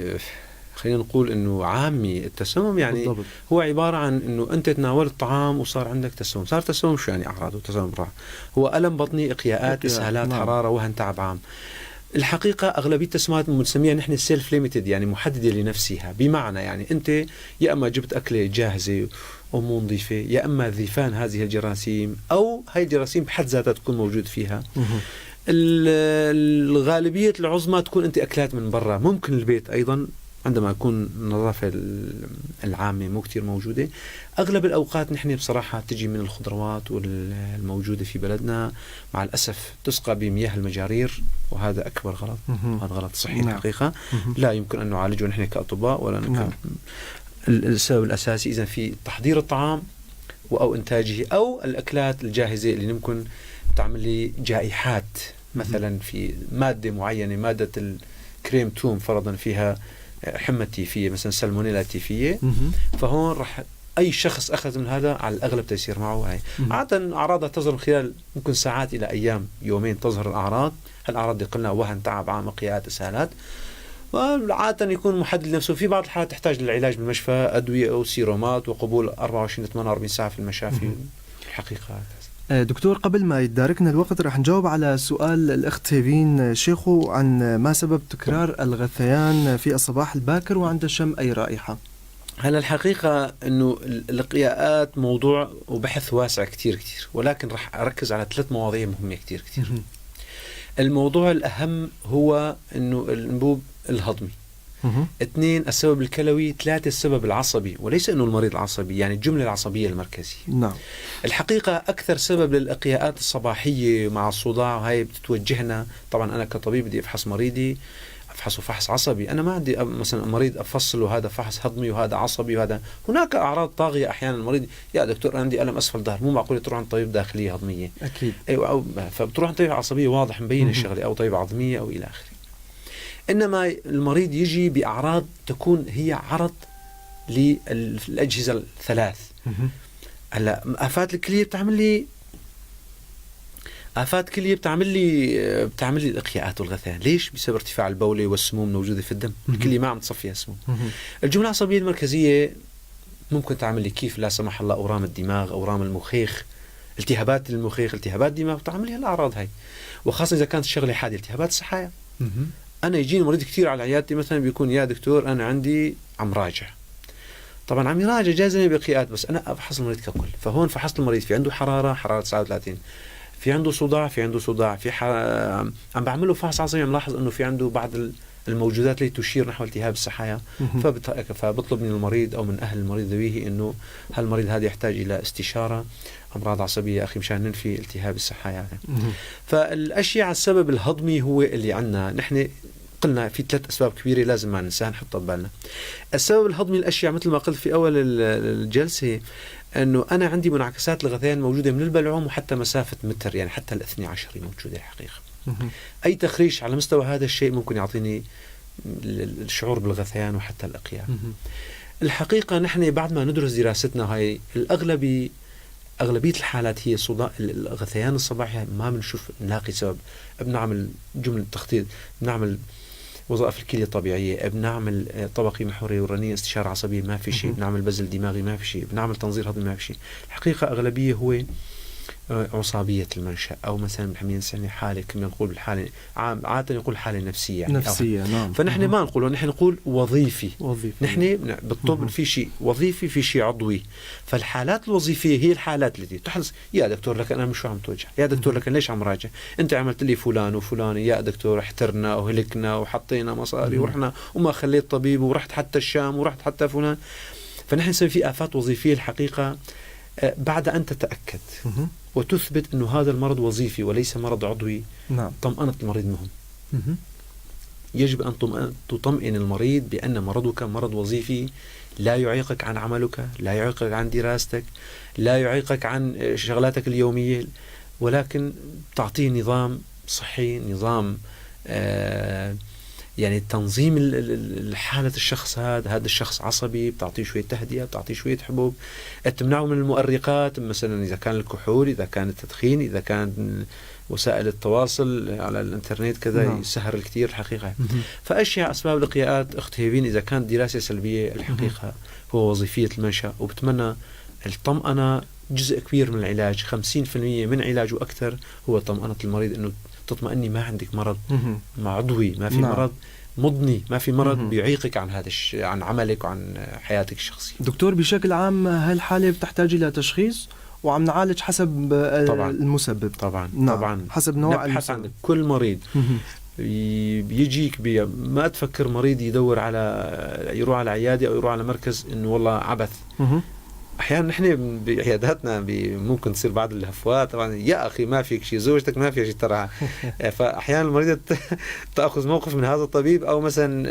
خلينا نقول انه عامي. التسمم يعني هو عبارة عن انه انت تناولت طعام وصار عندك تسمم. صار تسمم، شو يعني اعراضه؟ تسمم راح هو الم بطني، اقياءات، اسهالات، حراره، وهن، تعب عام. الحقيقة أغلبية التسممات بنسميها نحن self limited، يعني محددة لنفسها، بمعنى يعني أنت يا أما جبت أكلة جاهزة ومو نظيفة، يا أما ذيفان هذه الجراثيم، أو هاي الجراثيم بحد ذاتها تكون موجود فيها. الغالبية العظمى تكون أنت أكلات من برا، ممكن البيت أيضا عندما يكون النظافة العامة مو كتير موجودة. أغلب الأوقات نحن بصراحة تجي من الخضروات والموجودة في بلدنا، مع الأسف تسقى بمياه المجارير، وهذا أكبر غلط. هذا غلط صحي. الحقيقة لا يمكن أن نعالجه نحن كأطباء ولا السبب الأساسي إذا في تحضير الطعام أو إنتاجه أو الأكلات الجاهزة اللي ممكن تعمل لي جائحات، مثلا في مادة معينة، مادة الكريم توم فرضا فيها حمى تيفية مثلا، سالمونيلا تيفية. فهون رح اي شخص اخذ من هذا على الاغلب تيصير معه هاي. عادة اعراضها تظهر خلال ممكن ساعات الى ايام، يومين تظهر الاعراض. هالاعراض اللي قلنا وهن، تعب عام، اقياءات، اسهالات، وعادة يكون محدد لنفسه. في بعض الحالات تحتاج للعلاج بالمشفى، أدوية أو سيرومات وقبول 24 ل 48 ساعة في المشافي الحقيقة. دكتور، قبل ما يداركنا الوقت رح نجاوب على سؤال الأخت هيفين شيخو عن ما سبب تكرار الغثيان في الصباح الباكر وعند شم أي رائحة. هلا الحقيقة انه القياءات موضوع وبحث واسع كتير كتير، ولكن رح اركز على ثلاث مواضيع مهمة كتير كتير. الموضوع الأهم هو انه الانبوب الهضمي. اثنين، السبب الكلوي. ثلاثة، السبب العصبي، وليس انه المريض العصبي، يعني الجملة العصبية المركزية. الحقيقة أكثر سبب للإقياءات الصباحية مع الصداع، وهي بتتوجهنا طبعا، أنا كطبيب بدي أفحص مريضي، افحصه فحص عصبي. انا ما عندي مثلا مريض افصله هذا فحص هضمي وهذا عصبي وهذا. هناك اعراض طاغية احيانا، المريض يا دكتور انا عندي الم اسفل الظهر، مو معقول تروح عند طبيب داخلية هضميه. ايوه، أو فبتروح عند طبيب عصبيه، واضح مبين الشغلة، او طبيب عظميه او الى اخره. انما المريض يجي باعراض تكون هي عرض للاجهزة الثلاث. هلا افات الكلية بتعمل لي افات كليه بتعمل لي الاقياءات والغثيان. ليش؟ بسبب ارتفاع البوله والسموم الموجودة في الدم. الكلية ما عم تصفي السموم. الجملة العصبية المركزية ممكن تعمل لي كيف لا سمح الله اورام الدماغ، اورام المخيخ، التهابات المخيخ، التهابات الدماغ، بتعمل لي هالاعراض هاي، وخاصة اذا كانت الشغلة حادة، التهابات السحايا. انا يجيني مريض كثير على عيادتي مثلا بيكون يا دكتور انا عندي عم راجع، طبعا عم يراجع جازمه بقيئات، بس انا افحص المريض ككل. فهون فحصت المريض، في عنده حرارة 39، في عنده صداع، في عنده صداع، في عم بعمل له فحص عصبي، عم لاحظ انه في عنده بعض الموجودات التي تشير نحو التهاب السحايا. فبطلب من المريض او من اهل المريض ذويه انه هالمريض هذا يحتاج الى استشاره امراض عصبية يا اخي مشان ننفي التهاب السحايا. فالاشياء السبب الهضمي هو اللي عندنا نحن قلنا في ثلاث اسباب كبيرة لازم ما ننساها نحطها ببالنا. السبب الهضمي الاشيع مثل ما قلت في اول الجلسة انه انا عندي منعكسات الغثيان موجودة من البلعوم وحتى مسافة متر، يعني حتى الاثني عشري موجودة الحقيقة. اي تخريش على مستوى هذا الشيء ممكن يعطيني الشعور بالغثيان وحتى الاقياء. الحقيقة نحن بعد ما ندرس دراستنا هاي الاغلبية اغلبية الحالات هي صداع الغثيان الصباحي ما بنشوف نلاقي سبب. بنعمل جملة تخطيط، بنعمل وظائف الكلية الطبيعية، بنعمل طبقي محوري ورنيه استشاره عصبية ما في شيء، بنعمل بزل دماغي ما في شيء، بنعمل تنظير هضمي ما في شيء. الحقيقة اغلبية هو عصابيه المنشا، او مثلا بنسمي حاله كما نقول بالحالة عادة يقول حاله نفسية، يعني نفسية. نعم. فنحن ما نقول، نحن نقول وظيفي. نحن بالطب في شيء وظيفي، في شيء عضوي. فالحالات الوظيفية هي الحالات التي تحدث. يا دكتور لك انا مش عم توجع، يا دكتور لك ليش عم راجع، انت عملت لي فلان وفلان، يا دكتور احترنا وهلكنا وحطينا مصاري ورحنا وما خليت طبيب ورحت حتى الشام ورحت حتى فلان. فنحن نسمي في افات وظيفية الحقيقة بعد أن تتأكد وتثبت أنه هذا المرض وظيفي وليس مرض عضوي. نعم. طمأنة المريض مهم. يجب أن تطمئن المريض بأن مرضك مرض وظيفي لا يعيقك عن عملك، لا يعيقك عن دراستك، لا يعيقك عن شغلاتك اليومية، ولكن تعطيه نظام صحي، نظام يعني تنظيم حالة الشخص هذا الشخص عصبي، بتعطيه شوية تهدئة، بتعطيه شوية حبوب، تمنعه من المؤرقات مثلا إذا كان الكحول، إذا كان التدخين، إذا كان وسائل التواصل على الإنترنت كذا. نعم. يسهر الكثير الحقيقة. فأشياء أسباب الإقياءات أخت هيفين إذا كانت دراسة سلبية الحقيقة هو وظيفية المنشأ. وبتمنى الطمأنة جزء كبير من العلاج، 50% من علاجه أكثر هو طمأنة المريض، إنه تطمئني ما عندك مرض عضوي، ما في. نعم. مرض مضني، ما في مرض بيعيقك عن هذا عن عملك وعن حياتك الشخصية. دكتور بشكل عام هالحالة بتحتاج إلى تشخيص وعم نعالج حسب طبعاً. المسبب. طبعا. نعم. طبعا حسب نوع نبحث عن كل مريض بيجيك ما تفكر مريض يدور على يروح على عيادة أو يروح على مركز إنه والله عبث. احيانا نحن بعياداتنا ممكن تصير بعض الهفوات، طبعا يا اخي ما فيك شيء، زوجتك ما فيها شيء ترى. فاحيانا المريضة تاخذ موقف من هذا الطبيب، او مثلا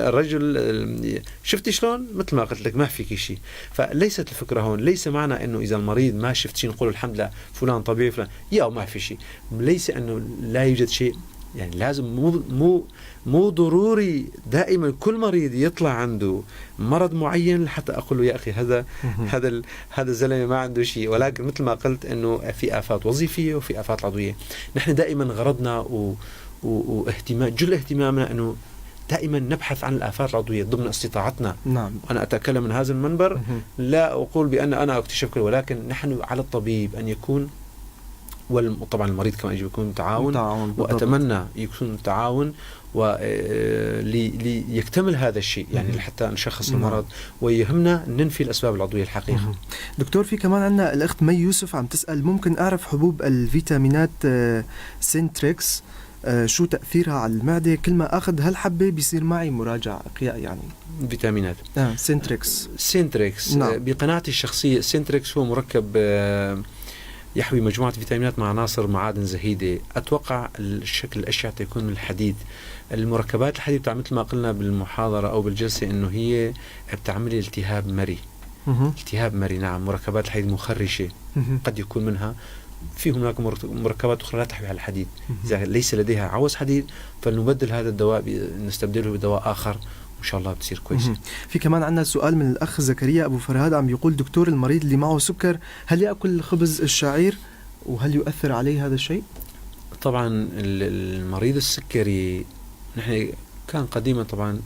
الرجل شفتي شلون مثل ما قلت لك ما فيك شيء. فليست الفكرة هون، ليس معنى انه اذا المريض ما شفت شيء نقول الحمد لله فلان طبيعي فلان يا ما في شيء، ليس انه لا يوجد شيء. يعني لازم مو ضروري دائما كل مريض يطلع عنده مرض معين لحتى اقول له يا اخي هذا هذا هذا الزلمة ما عنده شيء، ولكن مثل ما قلت انه في افات وظيفية وفي افات عضوية. نحن دائما غرضنا واهتمام جل اهتمامنا انه دائما نبحث عن الآفات العضوية ضمن استطاعتنا. نعم. أنا أتكلم من هذا المنبر، لا أقول بأن أنا أكتشف كل، ولكن نحن على الطبيب أن يكون، وطبعا المريض كمان يجب يكون تعاون، وأتمنى يكون تعاون وليكتمل هذا الشيء، يعني حتى نشخص المرض، ويهمنا ننفي الأسباب العضوية الحقيقة. دكتور، في كمان عندنا الأخت مي يوسف عم تسأل، ممكن أعرف حبوب الفيتامينات سينتريكس شو تأثيرها على المعدة؟ كل ما أخذ هالحبة بيصير معي مراجعة إقياء. يعني فيتامينات سينتريكس. سينتريكس. نعم. بقناعتي الشخصية سينتريكس هو مركب يحوي مجموعة فيتامينات مع عناصر معادن زهيدة. أتوقع الشكل الأشيع يكون من الحديد. المركبات الحديد بتاع مثل ما قلنا بالمحاضرة أو بالجلسة إنه هي بتعمل التهاب مري. التهاب مري، نعم. مركبات الحديد مخرشة قد يكون منها. في هناك مركبات أخرى لا تحوي على الحديد، إذا ليس لديها عوز حديد فلنبدل هذا الدواء، نستبدله بدواء آخر، وإن شاء الله بتصير كويسة. في كمان عندنا سؤال من الأخ زكريا أبو فرهاد، عم يقول دكتور، المريض اللي معه سكر هل يأكل خبز الشعير وهل يؤثر عليه هذا الشيء؟ طبعا المريض السكري نحن كان قديما طبعا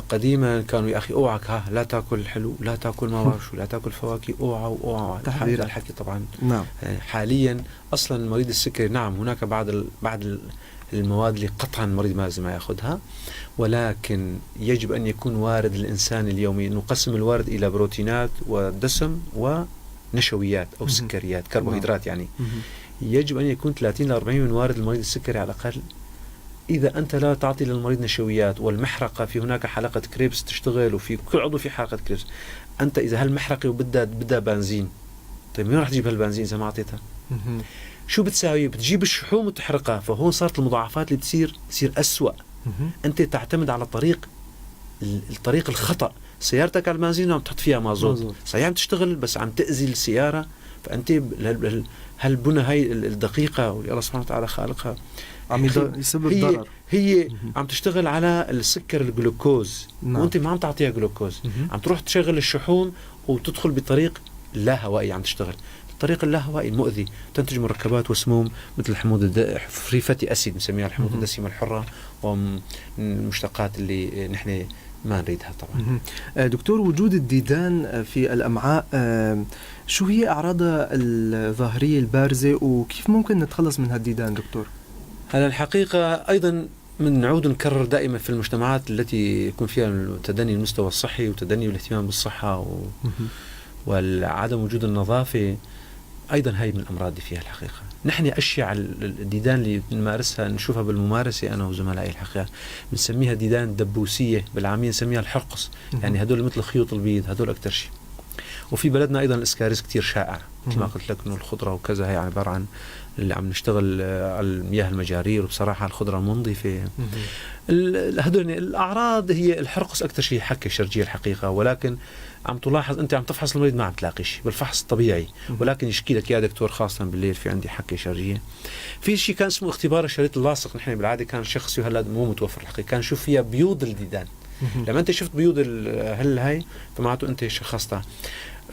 قديما كانوا يا اخي اوعك، ها، لا تاكل حلو، لا تاكل ما بعرف شو، لا تاكل فواكه، اوعى واوعى. تحذيرات. الحكي طبعا. نعم. حاليا اصلا المريض السكري، نعم، هناك بعض المواد اللي قطعا المريض ما لازم ياخذها، ولكن يجب ان يكون وارد الانسان اليومي، نقسم الوارد الى بروتينات ودسم ونشويات او سكريات، كربوهيدرات يعني. يجب ان يكون 30 ل 40 من وارد المريض السكري على الاقل. اذا انت لا تعطي للمريض نشويات، والمحرقه في هناك حلقة كريبس تشتغل، وفي كل عضو في حلقة كريبس، انت اذا هالمحرقه وبدها بدها بنزين، طيب من وين رح تجيب هالبنزين اذا ما اعطيتها؟ شو بتساوي؟ بتجيب الشحوم وتحرقها، فهون صارت المضاعفات اللي بتصير تصير أسوأ. انت تعتمد على الطريق الخطا. سيارتك على البنزين وعم تحط فيها مازوت. مازوت. صحيح عم تشتغل بس عم تاذي السياره. فانت هالبنى هاي الدقيقة واللي الله سبحانه وتعالى خالقها عم يسبب هي ضرر. هي عم تشتغل على السكر الجلوكوز. وانت ما عم تعطيها جلوكوز. عم تروح تشغل الشحوم وتدخل بطريق لا هوائي، عم تشتغل الطريق اللاهوائي المؤذي، تنتج مركبات وسموم مثل الحموض free fatty acid بنسميها، الحموض الدسمة الحرة والمشتقات اللي نحن ما نريدها طبعا. دكتور، وجود الديدان في الأمعاء، شو هي أعراضها الظاهرية البارزة وكيف ممكن نتخلص من هالديدان دكتور؟ هلا الحقيقة أيضا من نعود نكرر دائما في المجتمعات التي يكون فيها تدني المستوى الصحي وتدني الاهتمام بالصحة والعدم وجود النظافة، أيضا هاي من الأمراض اللي فيها. الحقيقة نحن أشيع الديدان اللي بنمارسها، نشوفها بالممارسة أنا وزملائي، الحقيقة بنسميها ديدان دبوسية، بالعامية نسميها الحرقص. يعني هدول مثل خيوط البيض، هدول أكثر شيء. وفي بلدنا ايضا الاسكاريس كثير شائع، مثل ما قلت لك انه الخضرة وكذا هي عبارة عن اللي عم نشتغل على المياه المجارير، وبصراحة الخضرة المنظفه. هدول الاعراض هي الحرقص اكثر شيء، حكه شرجيه الحقيقه، ولكن عم تلاحظ انت عم تفحص المريض ما عم تلاقي شيء بالفحص الطبيعي، ولكن يشكي لك يا دكتور خاصة بالليل في عندي حكه شرجيه. في شيء كان اسمه اختبار الشريط اللاصق، نحن بالعادة كان شخصي، وهلا مو متوفر الحقيقه، كان نشوف فيها بيوض الديدان. لما انت شفت بيوض هل هاي فمعناته انت شخصتها.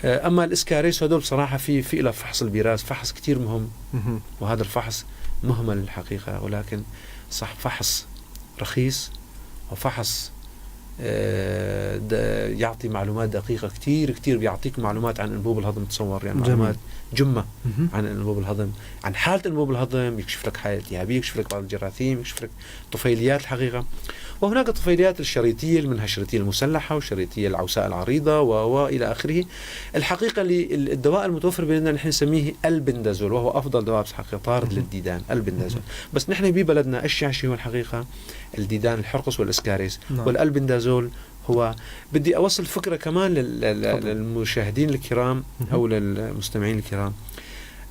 اما الاسكاريس هدول بصراحة في لها فحص البراز، فحص كثير مهم. وهذا الفحص مهمل الحقيقه، ولكن صح فحص رخيص وفحص يعطي معلومات دقيقة كثير كثير، بيعطيك معلومات عن انبوب الهضم، تصور يعني معلومات جمه عن انبوب الهضم، عن حاله انبوب الهضم، يكشف لك حاله التهابيه، يكشف لك بعض الجراثيم، يكشف لك طفيليات الحقيقه. وهناك الطفيليات الشريطيه، منها الشريطيه المسلحة والشريطيه العوساء العريضة والى اخره. الحقيقة اللي الدواء المتوفر بيننا نحن نسميه البندازول، وهو افضل دواء بس حقيقة طارد للديدان البندازول، بس نحن ببلدنا اشيع شيء هو الحقيقة الديدان الحرقص والاسكاريس. والالبندازول هو بدي اوصل فكرة كمان للمشاهدين الكرام او للمستمعين الكرام.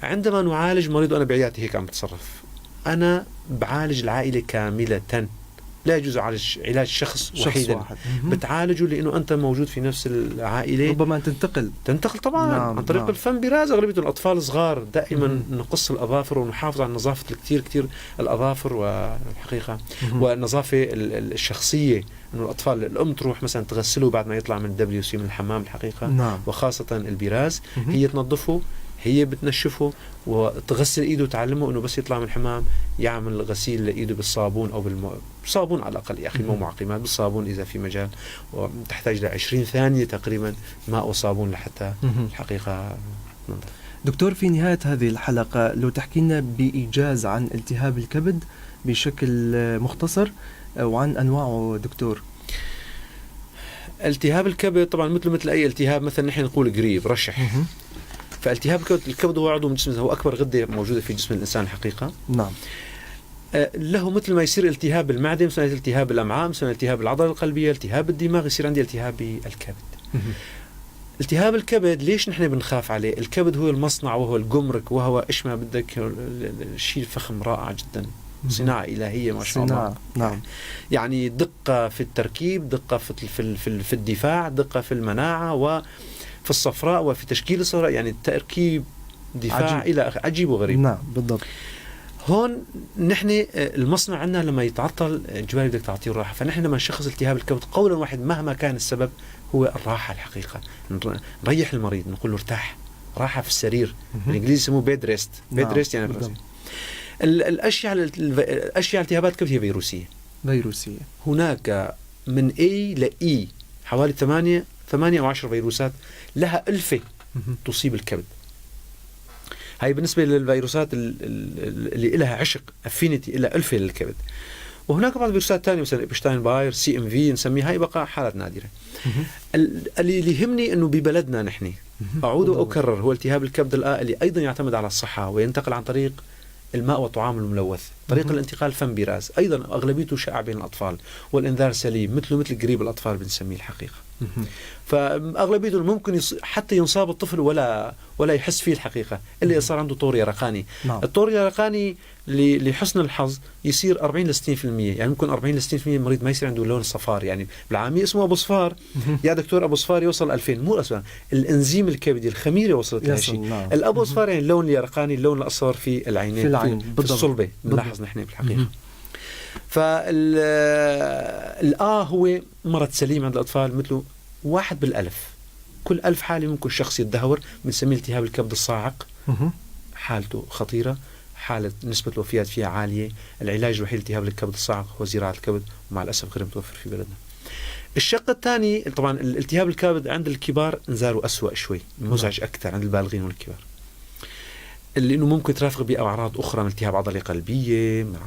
عندما نعالج مريض، وانا بعيادتي هيك عم بتصرف، انا بعالج العائلة كامله. لا يجوز علاج شخص شخص وحيدا. واحد. بتعالجه لانه انت موجود في نفس العائله. ربما تنتقل. تنتقل طبعا عن طريق الفم، براز. اغلبية الاطفال صغار دائما نقص الاظافر ونحافظ على نظافة كثير كثير الاظافر، والحقيقة والنظافة الشخصيه، انه الاطفال الام تروح مثلا تغسله بعد ما يطلع من ال WC، من الحمام الحقيقه، وخاصة البراز. هي تنظفه، هي بتنشفه وتغسل ايده، وتعلمه انه بس يطلع من الحمام يعمل غسيل لايده بالصابون او بالصابون على الاقل يا اخي، مو معقمات، بالصابون اذا في مجال، وتحتاج ل 20 ثانية تقريبا ماء وصابون لحتى الحقيقة تنظف. دكتور، في نهاية هذه الحلقة لو تحكي لنا بإيجاز عن التهاب الكبد بشكل مختصر وعن أنواعه دكتور. التهاب الكبد طبعا مثل اي التهاب، مثلا نحن نقول قريب، رشح. فالتهاب الكبد هو عضو من جسم، هو اكبر غده موجودة في جسم الانسان الحقيقه. له مثل ما يصير التهاب المعده، مثلا التهاب الامعاء، مثلا التهاب العضلة القلبيه، التهاب الدماغ، يصير عندي التهاب بالكبد. التهاب الكبد ليش نحن بنخاف عليه؟ الكبد هو المصنع وهو الجمرك وهو ايش ما بدك، الشيء الفخم رائع جدا، صناعة إلهية ما شاء الله. صناعة. نعم. يعني دقة في التركيب، دقة في الدفاع، دقة في المناعة وفي الصفراء وفي تشكيل الصفراء، يعني التركيب دفاع عجيب. إلى آخره، عجيب وغريب. نعم بالضبط. هون نحن المصنع عندنا لما يتعطل اجباري بدك تعطيه راحه، فنحن لما نشخص التهاب الكبد قولا واحد مهما كان السبب هو الراحة الحقيقه، نريح المريض، نقول له ارتاح، راحة في السرير. بالانجليزي يسموه bed rest. bed rest يعني الاشيع الاشيع التهابات الكبد هي فيروسيه. فيروسيه. هناك من A ل E حوالي 8 او 10 فيروسات لها ألفة تصيب الكبد. هاي بالنسبة للفيروسات اللي لها عشق affinity، لها ألفة للكبد. وهناك بعض الفيروسات الثانية مثلا Epstein-Barr، CMV نسميها، هاي بقى حالات نادرة. اللي يهمني انه ببلدنا نحن، اعود واكرر، هو التهاب الكبد اللي ايضا يعتمد على الصحة وينتقل عن طريق الماء والطعام الملوث. طريق الانتقال فم براز، ايضا اغلبيته شائع بين الاطفال، والانذار سليم مثله مثل قريب الاطفال بنسميه الحقيقة. فاغلبيته ممكن حتى ينصاب الطفل ولا يحس فيه الحقيقة، الا اذا صار عنده طور يرقاني. الطور اليرقاني لحسن الحظ يصير 40 ل 60%، يعني ممكن 40 ل 60% المريض ما يصير عنده لون صفار، يعني بالعامية اسمه ابو صفار. يا دكتور ابو صفار يوصل 2000، مو اصلا الانزيم الكبدي الخميره وصلت لهالشيء. الابو صفار يعني اللون اليرقاني، اللون الاصفر في العينين، في العين، في الصلبة بنلاحظ نحن بالحقيقة. فال A هو مرض سليم عند الاطفال، مثله 1 بالألف، كل 1000 حالة ممكن شخص يتدهور، بنسميه التهاب الكبد الصاعق. حالته خطيرة، حالة نسبة الوفيات فيها عالية. العلاج الوحيد لالتهاب الكبد الصاعق هو زراعة الكبد، ومع الأسف غير متوفر في بلدنا. الشق الثاني طبعا الالتهاب الكبد عند الكبار انذاره أسوأ شوي، مزعج أكثر عند البالغين والكبار، اللي انه ممكن ترافق بأعراض أخرى من التهاب عضلة قلبية، مع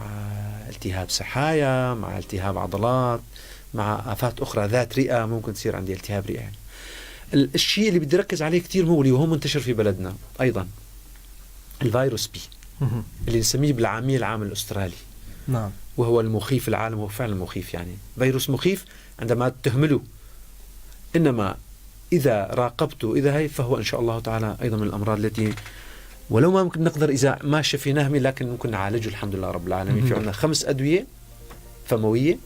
التهاب سحايا، مع التهاب عضلات، مع آفات أخرى ذات رئة، ممكن تصير عندي التهاب رئة. يعني الشيء اللي بدي ركز عليه كثير مغري وهو منتشر في بلدنا أيضا، الفيروس بي اللي نسميه بالعامية العام الأسترالي. نعم. وهو المخيف العالم، هو فعلا مخيف، يعني فيروس مخيف عندما تهمله، إنما إذا راقبته إذا هي فهو إن شاء الله تعالى أيضا من الأمراض التي ولو ما ممكن نقدر إذا ما شفيناه لكن ممكن نعالجه الحمد لله رب العالمين. في عندنا 5 أدوية فموية،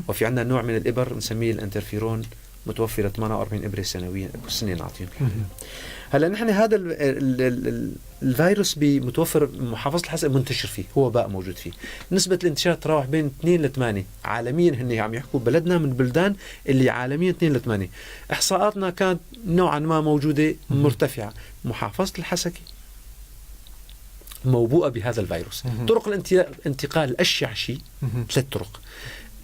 وفي عندنا نوع من الإبر نسميه الانترفيرون، متوفرة 48 إبرة سنويا كل سنة نعطيهم. هلا نحن هذا الفيروس بمتوفر محافظة الحسكة منتشر فيه، هو وباء موجود فيه. نسبة الانتشار تراوح بين 2 ل 8 عالميا، هن عم يحكوا بلدنا من البلدان اللي عالميا 2 ل 8. احصاءاتنا كانت نوعا ما موجودة مرتفعة. محافظة الحسكة موبوءة بهذا الفيروس. طرق الانتقال الأشيع شيء 3 طرق،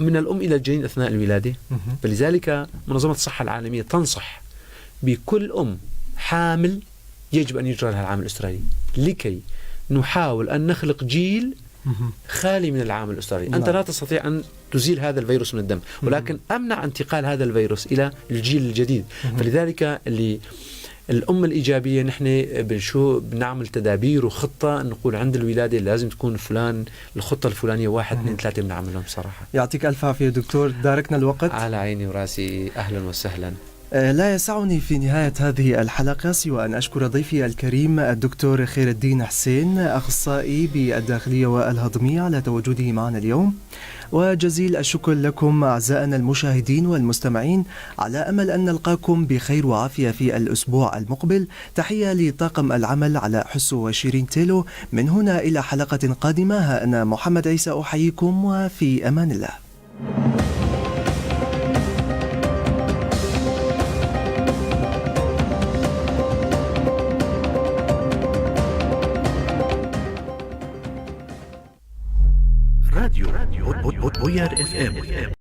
من الأم إلى الجنين أثناء الولادة. فلذلك منظمة الصحة العالمية تنصح بكل أم حامل يجب أن يجرى لها العام الأسترالي، لكي نحاول أن نخلق جيل خالي من العام الأسترالي. أنت لا تستطيع أن تزيل هذا الفيروس من الدم، ولكن أمنع انتقال هذا الفيروس إلى الجيل الجديد. فلذلك اللي الأم الإيجابية نحن بنشو بنعمل تدابير وخطة، نقول عند الولادة لازم تكون فلان الخطة الفلانية 1 2 3 بنعملهم صراحة. يعطيك ألف عافية دكتور، داركنا الوقت. على عيني وراسي، أهلا وسهلا. لا يسعني في نهاية هذه الحلقة سوى أن أشكر ضيفي الكريم الدكتور خير الدين حسين، أخصائي بالداخلية والهضمية، على تواجده معنا اليوم، وجزيل الشكر لكم أعزائنا المشاهدين والمستمعين، على أمل أن نلقاكم بخير وعافية في الأسبوع المقبل. تحية لطاقم العمل على حسو وشيرين تيلو. من هنا إلى حلقة قادمة، ها أنا محمد عيسى أحييكم وفي أمان الله. راديو بوير FM.